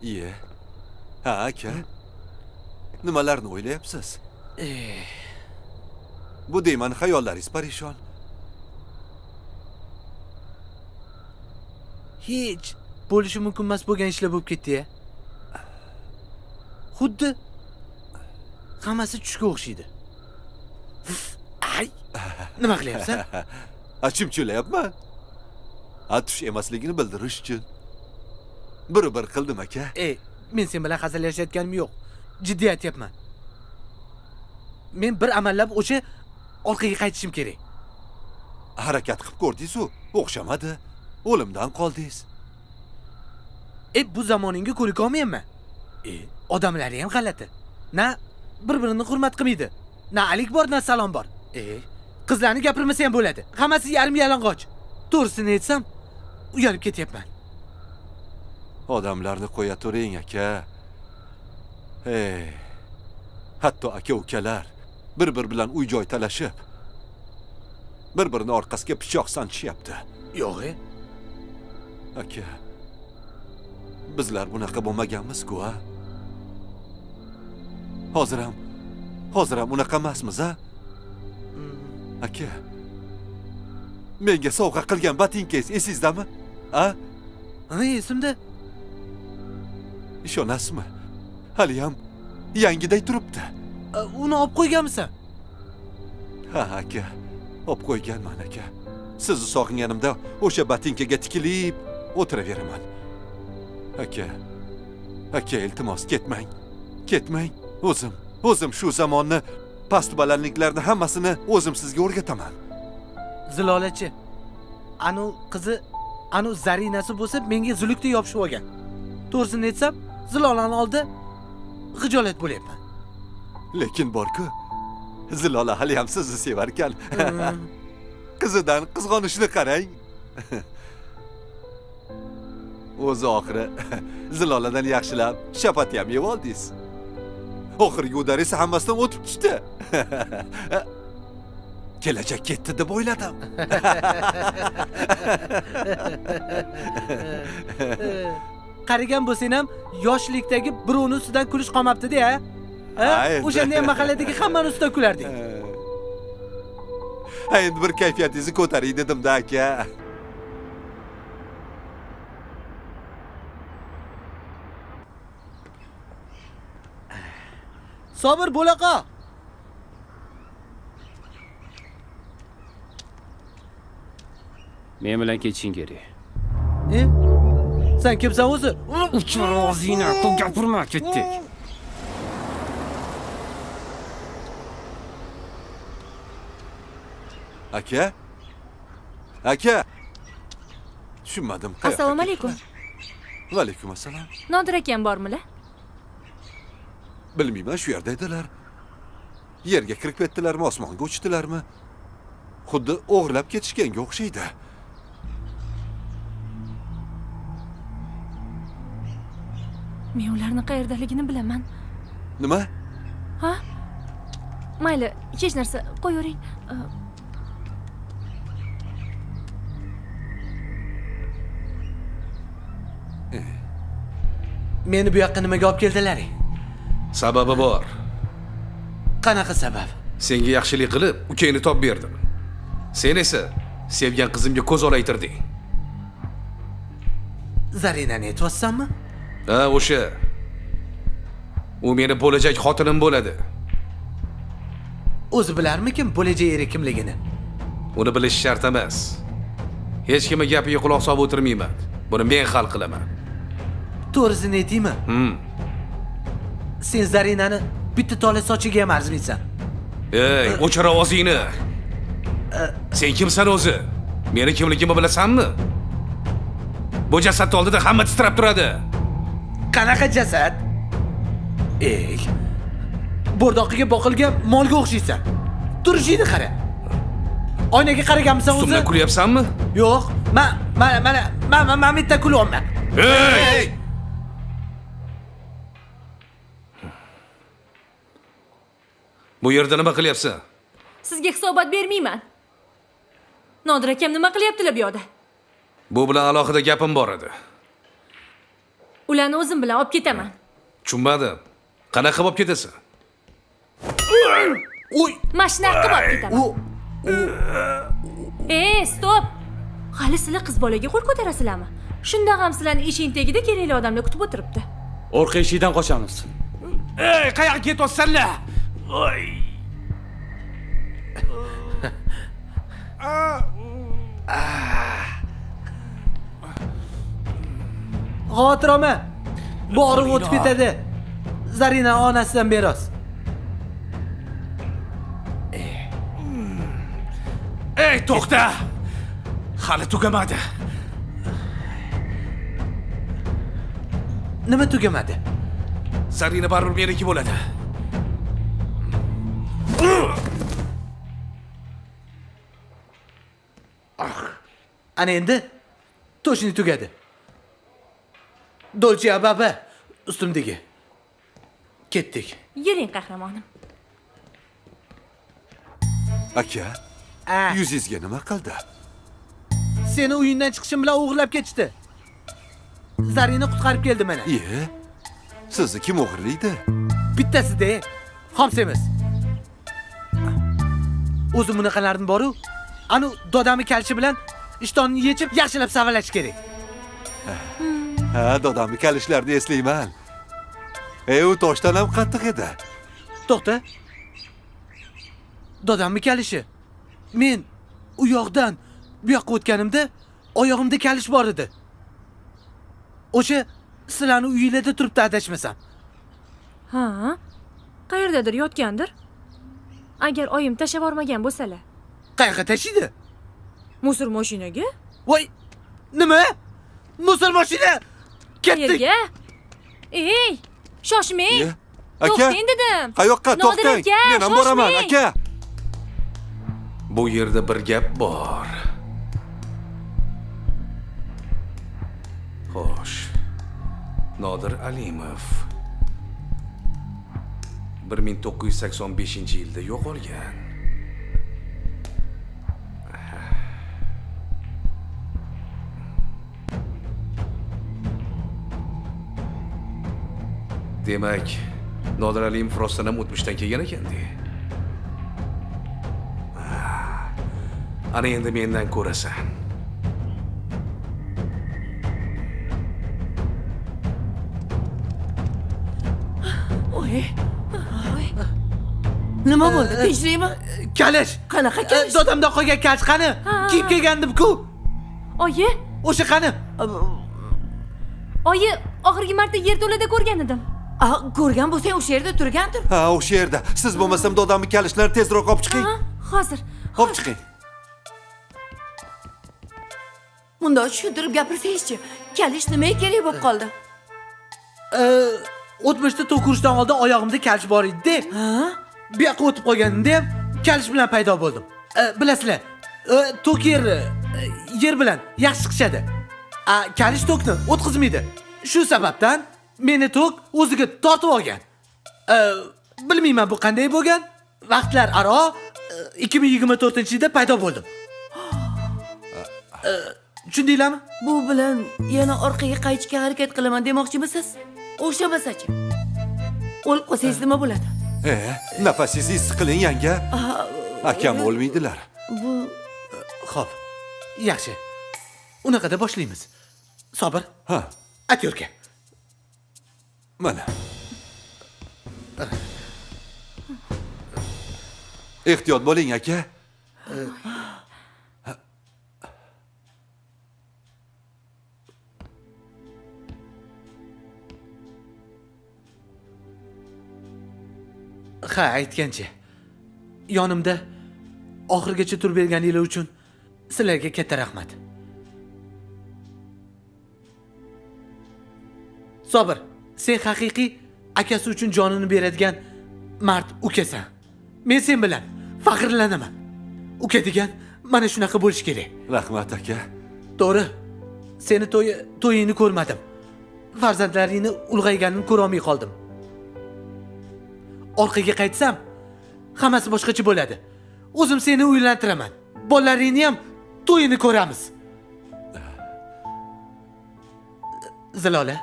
Iye. Ha, aka. Nimalarni o'ylayapsiz? Bu deyman xayollaringiz parishon. Hech bo'lishi mumkin emas bo'lgan ishlar bo'lib ketdi-ya. Xuddi hammasi tushga o'xshaydi. Ay, nima qilyapsan? Chimchilayapman. Tush emasligini bildirish uchun. Bir-bir qildim aka. Men sen bilan hazillashayotganim yo'q. Jiddiy aytyapman. Men bir amallab o'sha orqaga qaytishim kerak. Harakat qilib ko'rdingiz-u, o'xshamadi. O'limdan qoldingiz. Bu zamoningga ko'nika olmayapman. Odamlari ham g'alati. Na bir-birini hurmat qilmaydi. Na alik bor, na salom bor. Qizlarni gapirmasa ham bo'ladi. Hammasi yarim yalang'och. To'g'risini aytsam, uyalib ketyapman. Odamlarni qo'ya turing aka. Hatto aka-ukalar bir-bir bilan uy-joy talashib, bir-birini orqasiga pichoq sanchishyapti. Yo'q-e. Aka, bizlar bunaqa bo'lmaganmiz-ku, a? Hozir ham unaqa emasmiz, a? Aka, menga sovg'a qilgan botinkangiz esingizdami? A? Ha, esimda. Ishonasizmi? Hali ham yangiday turibdi. Uni olib qo'yganmisan? Ha, aka, olib qo'yganman aka. Sizni sog'inganimda o'sha botinkaga tikilib o'tiraveraman. Aka, aka, iltimos ketmang. Ketmang. O'zim shu zamonni past balandliklarni hammasini o'zim sizga o'rgataman. Zilolachi, anu qizi, anu Zarinasi bo'lsa menga zulukdek yopishib olgan. To'g'risini aytsam, Zilolani oldi xijolat bo'lyapman. Lekin bor-ku, Zilola hali ham sizni sevar ekan. Qizidan qizg'onishni qarang. O'zi oxiri Ziloladan yaxshilab shapati ham yeb oldingiz. Oxirgi udar esa hammasidan o'tib tushdi. Kelajak ketdi deb o'yladim. Qaragan bo'lsang ham yoshlikdagi birovning ustidan kulish qolmabdi-da, ha? O'shanda ham mahalladagi hammaning ustidan kulardik. Ha, endi bir kayfiyatingizni ko'taring dedim-da aka. Sobir bo'laqa. Men bilan ketishing kerak. Sen kimsan o'zi? Uchir og'zingni, ko'p gapirma, ketdik. Aka? Aka? Tushunmadim. Assalomu alaykum. Va alaykum assalom. Nodir akam bormilar? Bilmayman, shu yerda edilar. Yerga kirib ketdilarmi, osmonga uchdilarmi? Xuddi o'g'irlab ketishganga o'xshaydi. Men ularni qayerdaligini bilaman. Nima? Ha? Mayli, hech narsa, qo'yavering. Meni bu yoqqa nimaga olib keldilaring? Sababi bor. Qanaqa sabab? Senga yaxshilik qilib, ukangni top berdim. Sen esa sevgan qizimga ko'z olaytirding. Zarinani aytyapsanmi? Ha, o'sha. U meni bo'lajak xotinim bo'ladi. O'zi bilarmikin bo'lajak eri kimligini? Uni bilish shart emas. Hech kimning gapiga quloq solib o'tirmayman. Buni men hal qilaman. To'g'risini aytaymi? Sen Zarinani bitta tola sochiga ham arziysan. Ey, o'chir ovozingni. Sen kimsan o'zi? Meni kimligimni bilasanmi? Bu jasad oldida hamma titrab turadi. Qanaqa jasad? Ey, bo'rdoqiga boqilgan molga o'xshaysan. Turishingni qara. Oynaga qaraganmisan o'zi? Ustimdan kulyapsanmi? Yo'q, men bitta kulyapman. Ey! Bu yerda nima qilyapsan? Sizga hisobot bermayman. Nodir akam nima qilyaptilar bu yoqda? Bu bilan alohida gapim bor edi. Ularni o'zim bilan olib ketaman. Tushunmadim. Qanaqa qilib olib ketasan? Uy, mashina qilib olib ketaman. Ey, stop. Hali sizlar qiz bolaga qo'l ko'tarasizlarmi? Shunda ham sizlarni eshik tagida kerakli odamlar kutib o'tiribdi. Orqa eshikdan qochamiz. Ey, qayoqqa ketyapsanlar? Oy. Xavotir olma. Borib o'tib ketadi. Zarina onasidan meros. Ey, to'xta. Hali tugamadi. Nima tugamadi? Zarina baribir meniki bo'ladi. Ana endi to'shini tugadi. Dolce Ababa ustimdagi. Ketdik. Yuring qahramonim. Aka, yuzingizga nima qildi? Seni uyingdan chiqishim bilan o'g'irlab ketishdi. Zarini qutqarib keldi mana. Iye, sizni kim o'g'irlaydi? Bittasi-da, xom semiz. O'zi bunaqalarning boru, anu dodami kalishi bilan ishtonni yechib yaxshilab savalash kerak. Ha, dodamni kalishlarini eslayman. U toshdan ham qattiq edi. To'xta. Dodamni kalishi. Men u yoqdan bu yoqqa o'tganimda oyog'imda kalish bor edi. O'sha sizlarni uyingizda turibdi adashmasam. Ha, qayerdadir yotgandir. Agar oyim tashlab yubormagan bo'lsalar. Qayerga tashiydi? Musor mashinaga? Voy, nima? Musor mashina? Ketdik. Qayerga? Ey, shoshmang. Aka, to'xtang dedim. Qayoqqa to'xtang? Men ham boraman, aka. Bu yerda bir gap bor. Xo'sh. Nodir Alimov 1985-yilda yo'qolgan. Demak, Nodir Alimov rostdan ham o'tmishdan kelgan ekan-da. Ana endi mendan ko'rasan. Oy. Oy. Nima bo'ldi? Tinchlikmi? Kalish. Qanaqa kalish? Dodamdan qolgan kalish qani? Kiyib kelgandim-ku. Oyi. O'sha qani? Oyi, oxirgi marta yerto'lada ko'rgan edim. Ko'rgan bo'lsang o'sha yerda turgandir. Ha, o'sha yerda. Siz bo'lmasam dodamni kalishlarini tezroq olib chiqing. Hozir. Olib chiqing. Bundoq tushuntirib gapirsangizchi, kalish nimaga kerak bo'lib qoldi? O'tmishda tok urishdan oldin oyog'imda kalish bor edi-da. Bu yoqqa o'tib qolganimda ham kalish bilan paydo bo'ldim. Bilasizlar, tok yer bilan yaxshi chiqishadi. Kalish tokni o'tkazmaydi. Shu sababdan meni tok o'ziga tortib olgan. Bilmayman bu qanday bo'lgan. Vaqtlar aro 2024-yilda paydo bo'ldim. Tushundinglarmi? Bu bilan yana orqaga qaytishga harakat qilaman demoqchimisiz? O'xshamasachi? O'lib qolsangiz nima bo'ladi? Nafasingizni issiq qiling yanga. Akam o'lmaydilar. Bu xo'p, yaxshi. Unaqada boshlaymiz. Sobir. Ha. Atyorka. Mana. Ehtiyot bo'ling aka. Ha, aytgancha. Yonimda oxirigacha turib berganinglar uchun sizlarga katta rahmat. Sobir, sen haqiqiy akasi uchun jonini beradigan mard ukasan. Men sen bilan faxrlanaman. Uka degan mana shunaqa bo'lish kerak. Rahmat aka. To'g'ri. Seni to'yingni ko'rmadim. Farzandlaringni ulg'ayganini ko'ra olmay qoldim. Orqaga qaytsam, hammasi boshqacha bo'ladi. O'zim seni uylantiraman. Bolalaringni ham to'yini ko'ramiz. Zilola,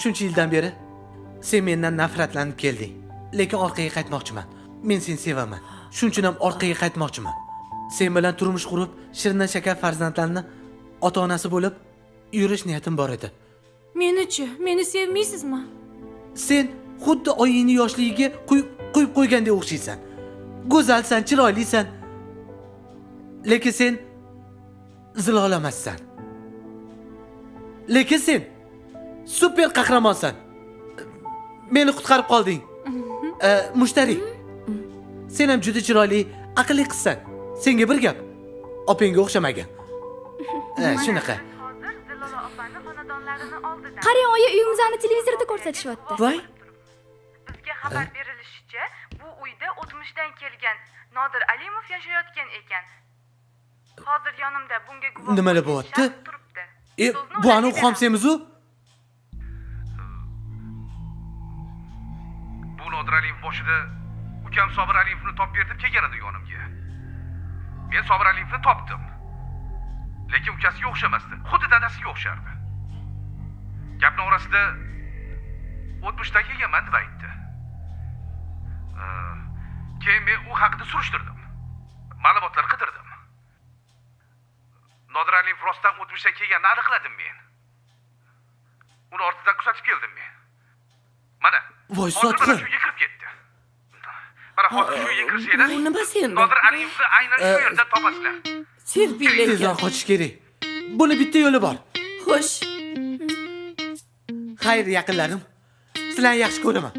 shuncha yildan beri sen mendan nafratlanib kelding. Lekin orqaga qaytmoqchiman. Men seni sevaman. Shuning uchun ham orqaga qaytmoqchiman. Sen bilan turmush qurib, shirindan shakar farzandlarni ota-onasi bo'lib yurish niyatim bor edi. Meni-chi, meni sevmaysizmi? Sen xuddi oyingni yoshligiga quyib qo'ygandek o'xshaysan. Go'zalsan, chiroylisan. Lekin sen Zilola emassan. Lekin sen super qahramonsan. Meni qutqarib qolding. Mushtari. Sen ham juda chiroyli, aqlli qizsan. Senga bir gap. Opangga o'xshamagan. Shunaqa. Qarang, oyi, uyimizni televizorda ko'rsatishyapti. Voy. Bizga xabar berilishicha, bu uyda o'tmishdan kelgan Nodir Alimov yashayotgan ekan. Hozir yonimda bunga guvoh nimalar bo'lyapti? Bu anu xomsemiz-u? Bu Nodir Alimov boshida ukam Sobir Alimovni topib berib kelgan edi yonimga. Men Sobir Alimovni topdim. Lekin ukasiga o'xshamasdi, xuddi dadasiga o'xshardi. Gapning orasida o'tmishdan kelganman deb aytdi. Keyin men u haqida surishtirdim. Ma'lumotlar qidirdim. Nodir Alimov rostdan o'tmishdan kelganini aniqladim men. Uni ortidan kuzatib keldim men. Mana. Voy sotqin. Shu yerga kirib ketdi. Mana hozir shu yerga kirsanglar, bu nimasi endi? Nodir Alimovni aynan shu yerda topasizlar. Serpil ekan. Tezroq qochish kerak. Buni bitta yo'li bor. Xo'sh. Xayr, yaqinlarim. Sizlarni yaxshi ko'raman.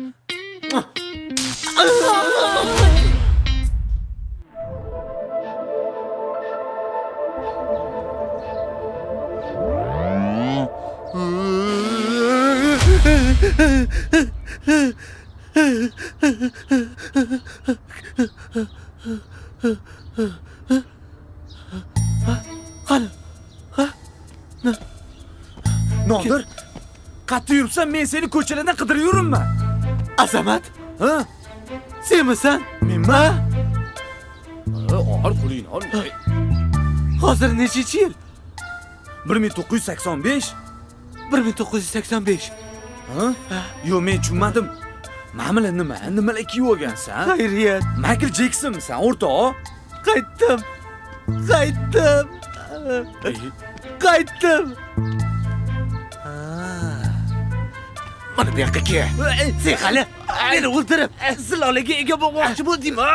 Qani? Ha? Nodir, qayerda yuribsan? Men seni ko'chalardan qidirib yuribman. Azamat? Ha? Senmisan? Menmi? Og'ir qo'lingni ol. Hozir nechinchi yil? 1985. 1985. Ha? Yo'q, men tushunmadim. Mana nima? Nimalar kiyib olgansan? Xayriyat. Michael Jacksonmisan, o'rtoq? Qaytdim. Qaytdim. Qaytdim. Mana bu yoqqa kel. Sen hali meni o'ldirib, Zilolaga ega bo'lmoqchi bo'ldingmi?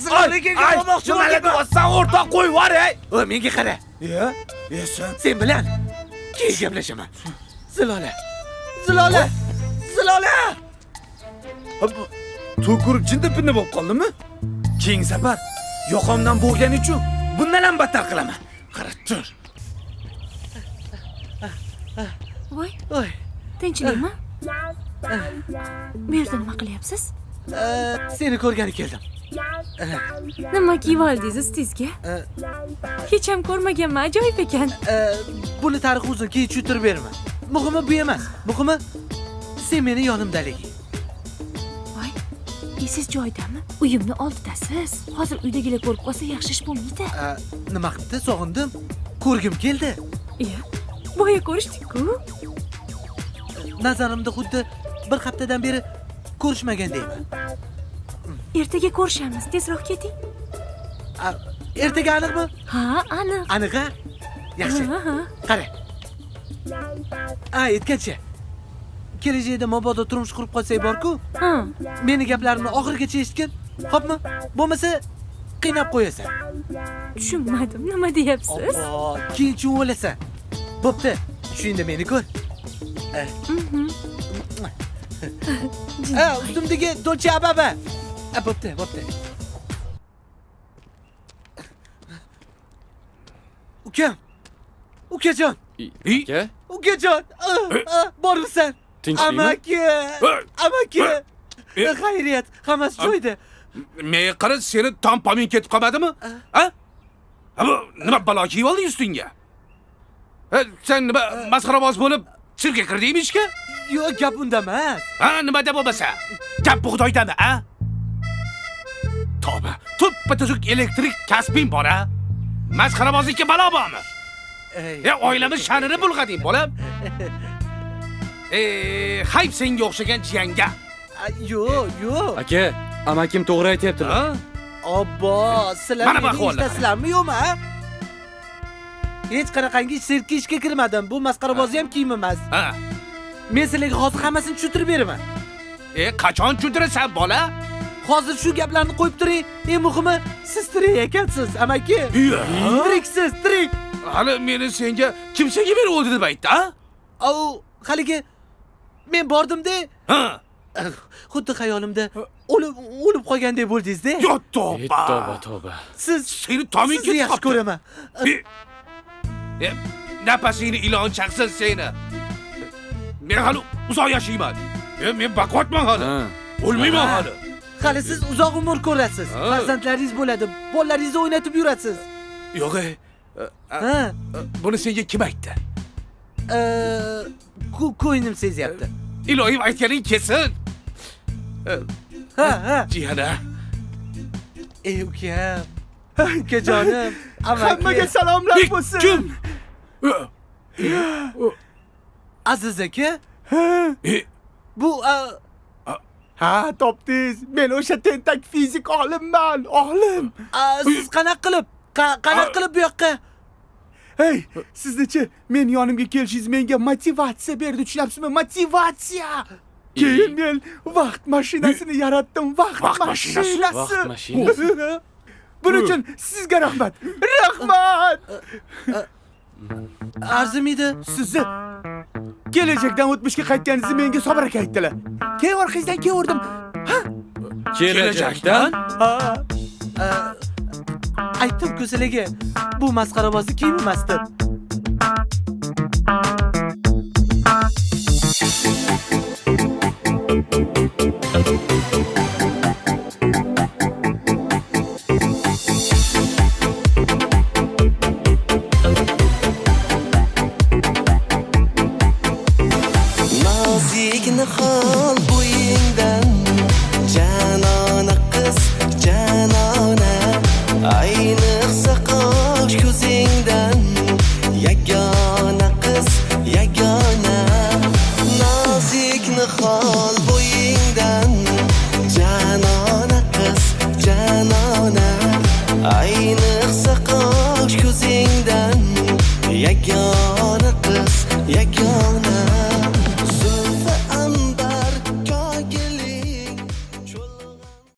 Zilolaga ega bo'lmoqchi bo'ldingmi? Nima o'rtoq, qo'yib yubor, ey. Menga qara. Ya, sen. Sen bilan keyin gaplashaman. Zilola. Zilola. Zilola. To'kurib jinda pinda bo'lib qoldimi? Keyingi safar yoqamdan bo'g'gani uchun bundan ham battar qilaman. Qara tur. Voy. Tinchlikmi? Bu yerda nima qilyapsiz? Seni ko'rgani keldim. Nima kiyib oldingiz ustingizga? Hech ham ko'rmaganman, ajoyib ekan. Buni tarixi uzun, keyin tushuntirib beraman. Muhimi bu emas. Muhimi sen meni yonimdaliging. Voy, esiz joydami? Uyimni oldidasiz. Hozir uydagilar ko'rib qolsa yaxshi ish bo'lmaydi. Nima qilibdi? Sog'indim. Ko'rgim keldi. Iya, boya ko'rishdik-ku. Nazarimda xuddi bir haftadan beri ko'rishmagandayman. Ertaga ko'rishamiz, tezroq keting. Ertaga aniqmi? Ha, aniq. Aniq, ha? Yaxshi. Qara. Aytgancha. Kelajakda mabodo turmush qurib qolsak bor-ku. Meni gaplarimni oxirigacha eshitgin. Xo'pmi? Bo'lmasa qiynab qo'yasan. Tushunmadim, nima deyapsiz? Obbo, keyin tushunib olasan. Bo'pti, tushingda meni ko'r. Ustimdagi Dolce Ababa. Bo'pti, bo'pti. Ukam. Ukajon. Aka. Ukajon. Bormisan? Tinchlikmi? Amaki. Amaki. Xayriyat, hammasi joyida. Men qara, seni tampoming ketib qolmadimi? Ha? Bu nima balo kiyib olding ustingga? Sen nima masxaraboz bo'lib sirkka kirdingmi ishga? Yo'q, gap unda emas. Ha, nimada bo'lmasa? Gap bug'doydami, a? Tavba, tuppa-tuzuk elektrik kasbing bor, a? Masxarabozlikka balo bormi? Oilamiz sha'nini bulg'ading, bolam. Hayf senga o'xshagan jiyanga. Yo'q, yo'q. Aka, amakim to'g'ri aytayaptilar. Obbo, sizlar meni eshitasizlarmi, yo'qmi, a? Hech qanaqangi sirkka ishga kirmadim. Bu masxarabozi ham kiyim emas. Ha. Men sizlarga hozir hammasini tushuntirib beraman. Qachon tushuntirasan, bola? Hozir shu gaplarni qo'yib turing. Eng muhimi, siz tirik ekansiz, amaki. Tiriksiz, tirik. Hali meni senga kim senga berib o'ldi deb aytdi, a? Au, haligi men bordim-da. Ha. Xuddi xayolimda o'lib qolgandek bo'ldingiz-da. Yo, tavba. Tavba, tavba. Siz seni toming ketib yaxshi ko'raman. Nafasingni ilon chaqsin seni. Men hali uzoq yashayman. Men baquvvatman hali. O'lmayman hali. Hali siz uzoq umr ko'rasiz. Farzandlaringiz bo'ladi, bolalaringizni o'ynatib yurasiz. Yo'q, buni senga kim aytdi? Ko'nglim sezyapti. Iloyim aytganing kelsin. Ha, ha. Jiyana. Ey ukam. Ukajonim, hammaga salomlar bo'lsin. Kim? Aziz aka? Bu ha, topdingiz. Men o'sha tentak fizik olimman, olim. Siz qanaqa qilib? Qanaqa qilib bu yoqqa? Hey, siznichi men yonimga kelishingiz menga motivatsiya berdi, tushunyapsizmi? Motivatsiya. Keyin men vaqt mashinasini yaratdim, vaqt mashinasi. Vaqt mashinasi. Buning uchun sizga rahmat. Rahmat. Arzimaydi. Sizni kelajakdan o'tmishga qaytganingizni menga Sobir aka aytdilar. Keyin orqangizdan kelaverdim. Ha? Kelajakdan? Ha. Aytdim-ku sizlarga, bu masxarabozni kiyim emas deb. Nazik nihol bo'yingdan, janona qiz, janona, ayniqsa qosh ko'zingdan, yagona qiz, yagona. Nazik nihol bo'yingdan, janona qiz, janona, ayniqsa qosh ko'zingdan, yagona qiz, yagona.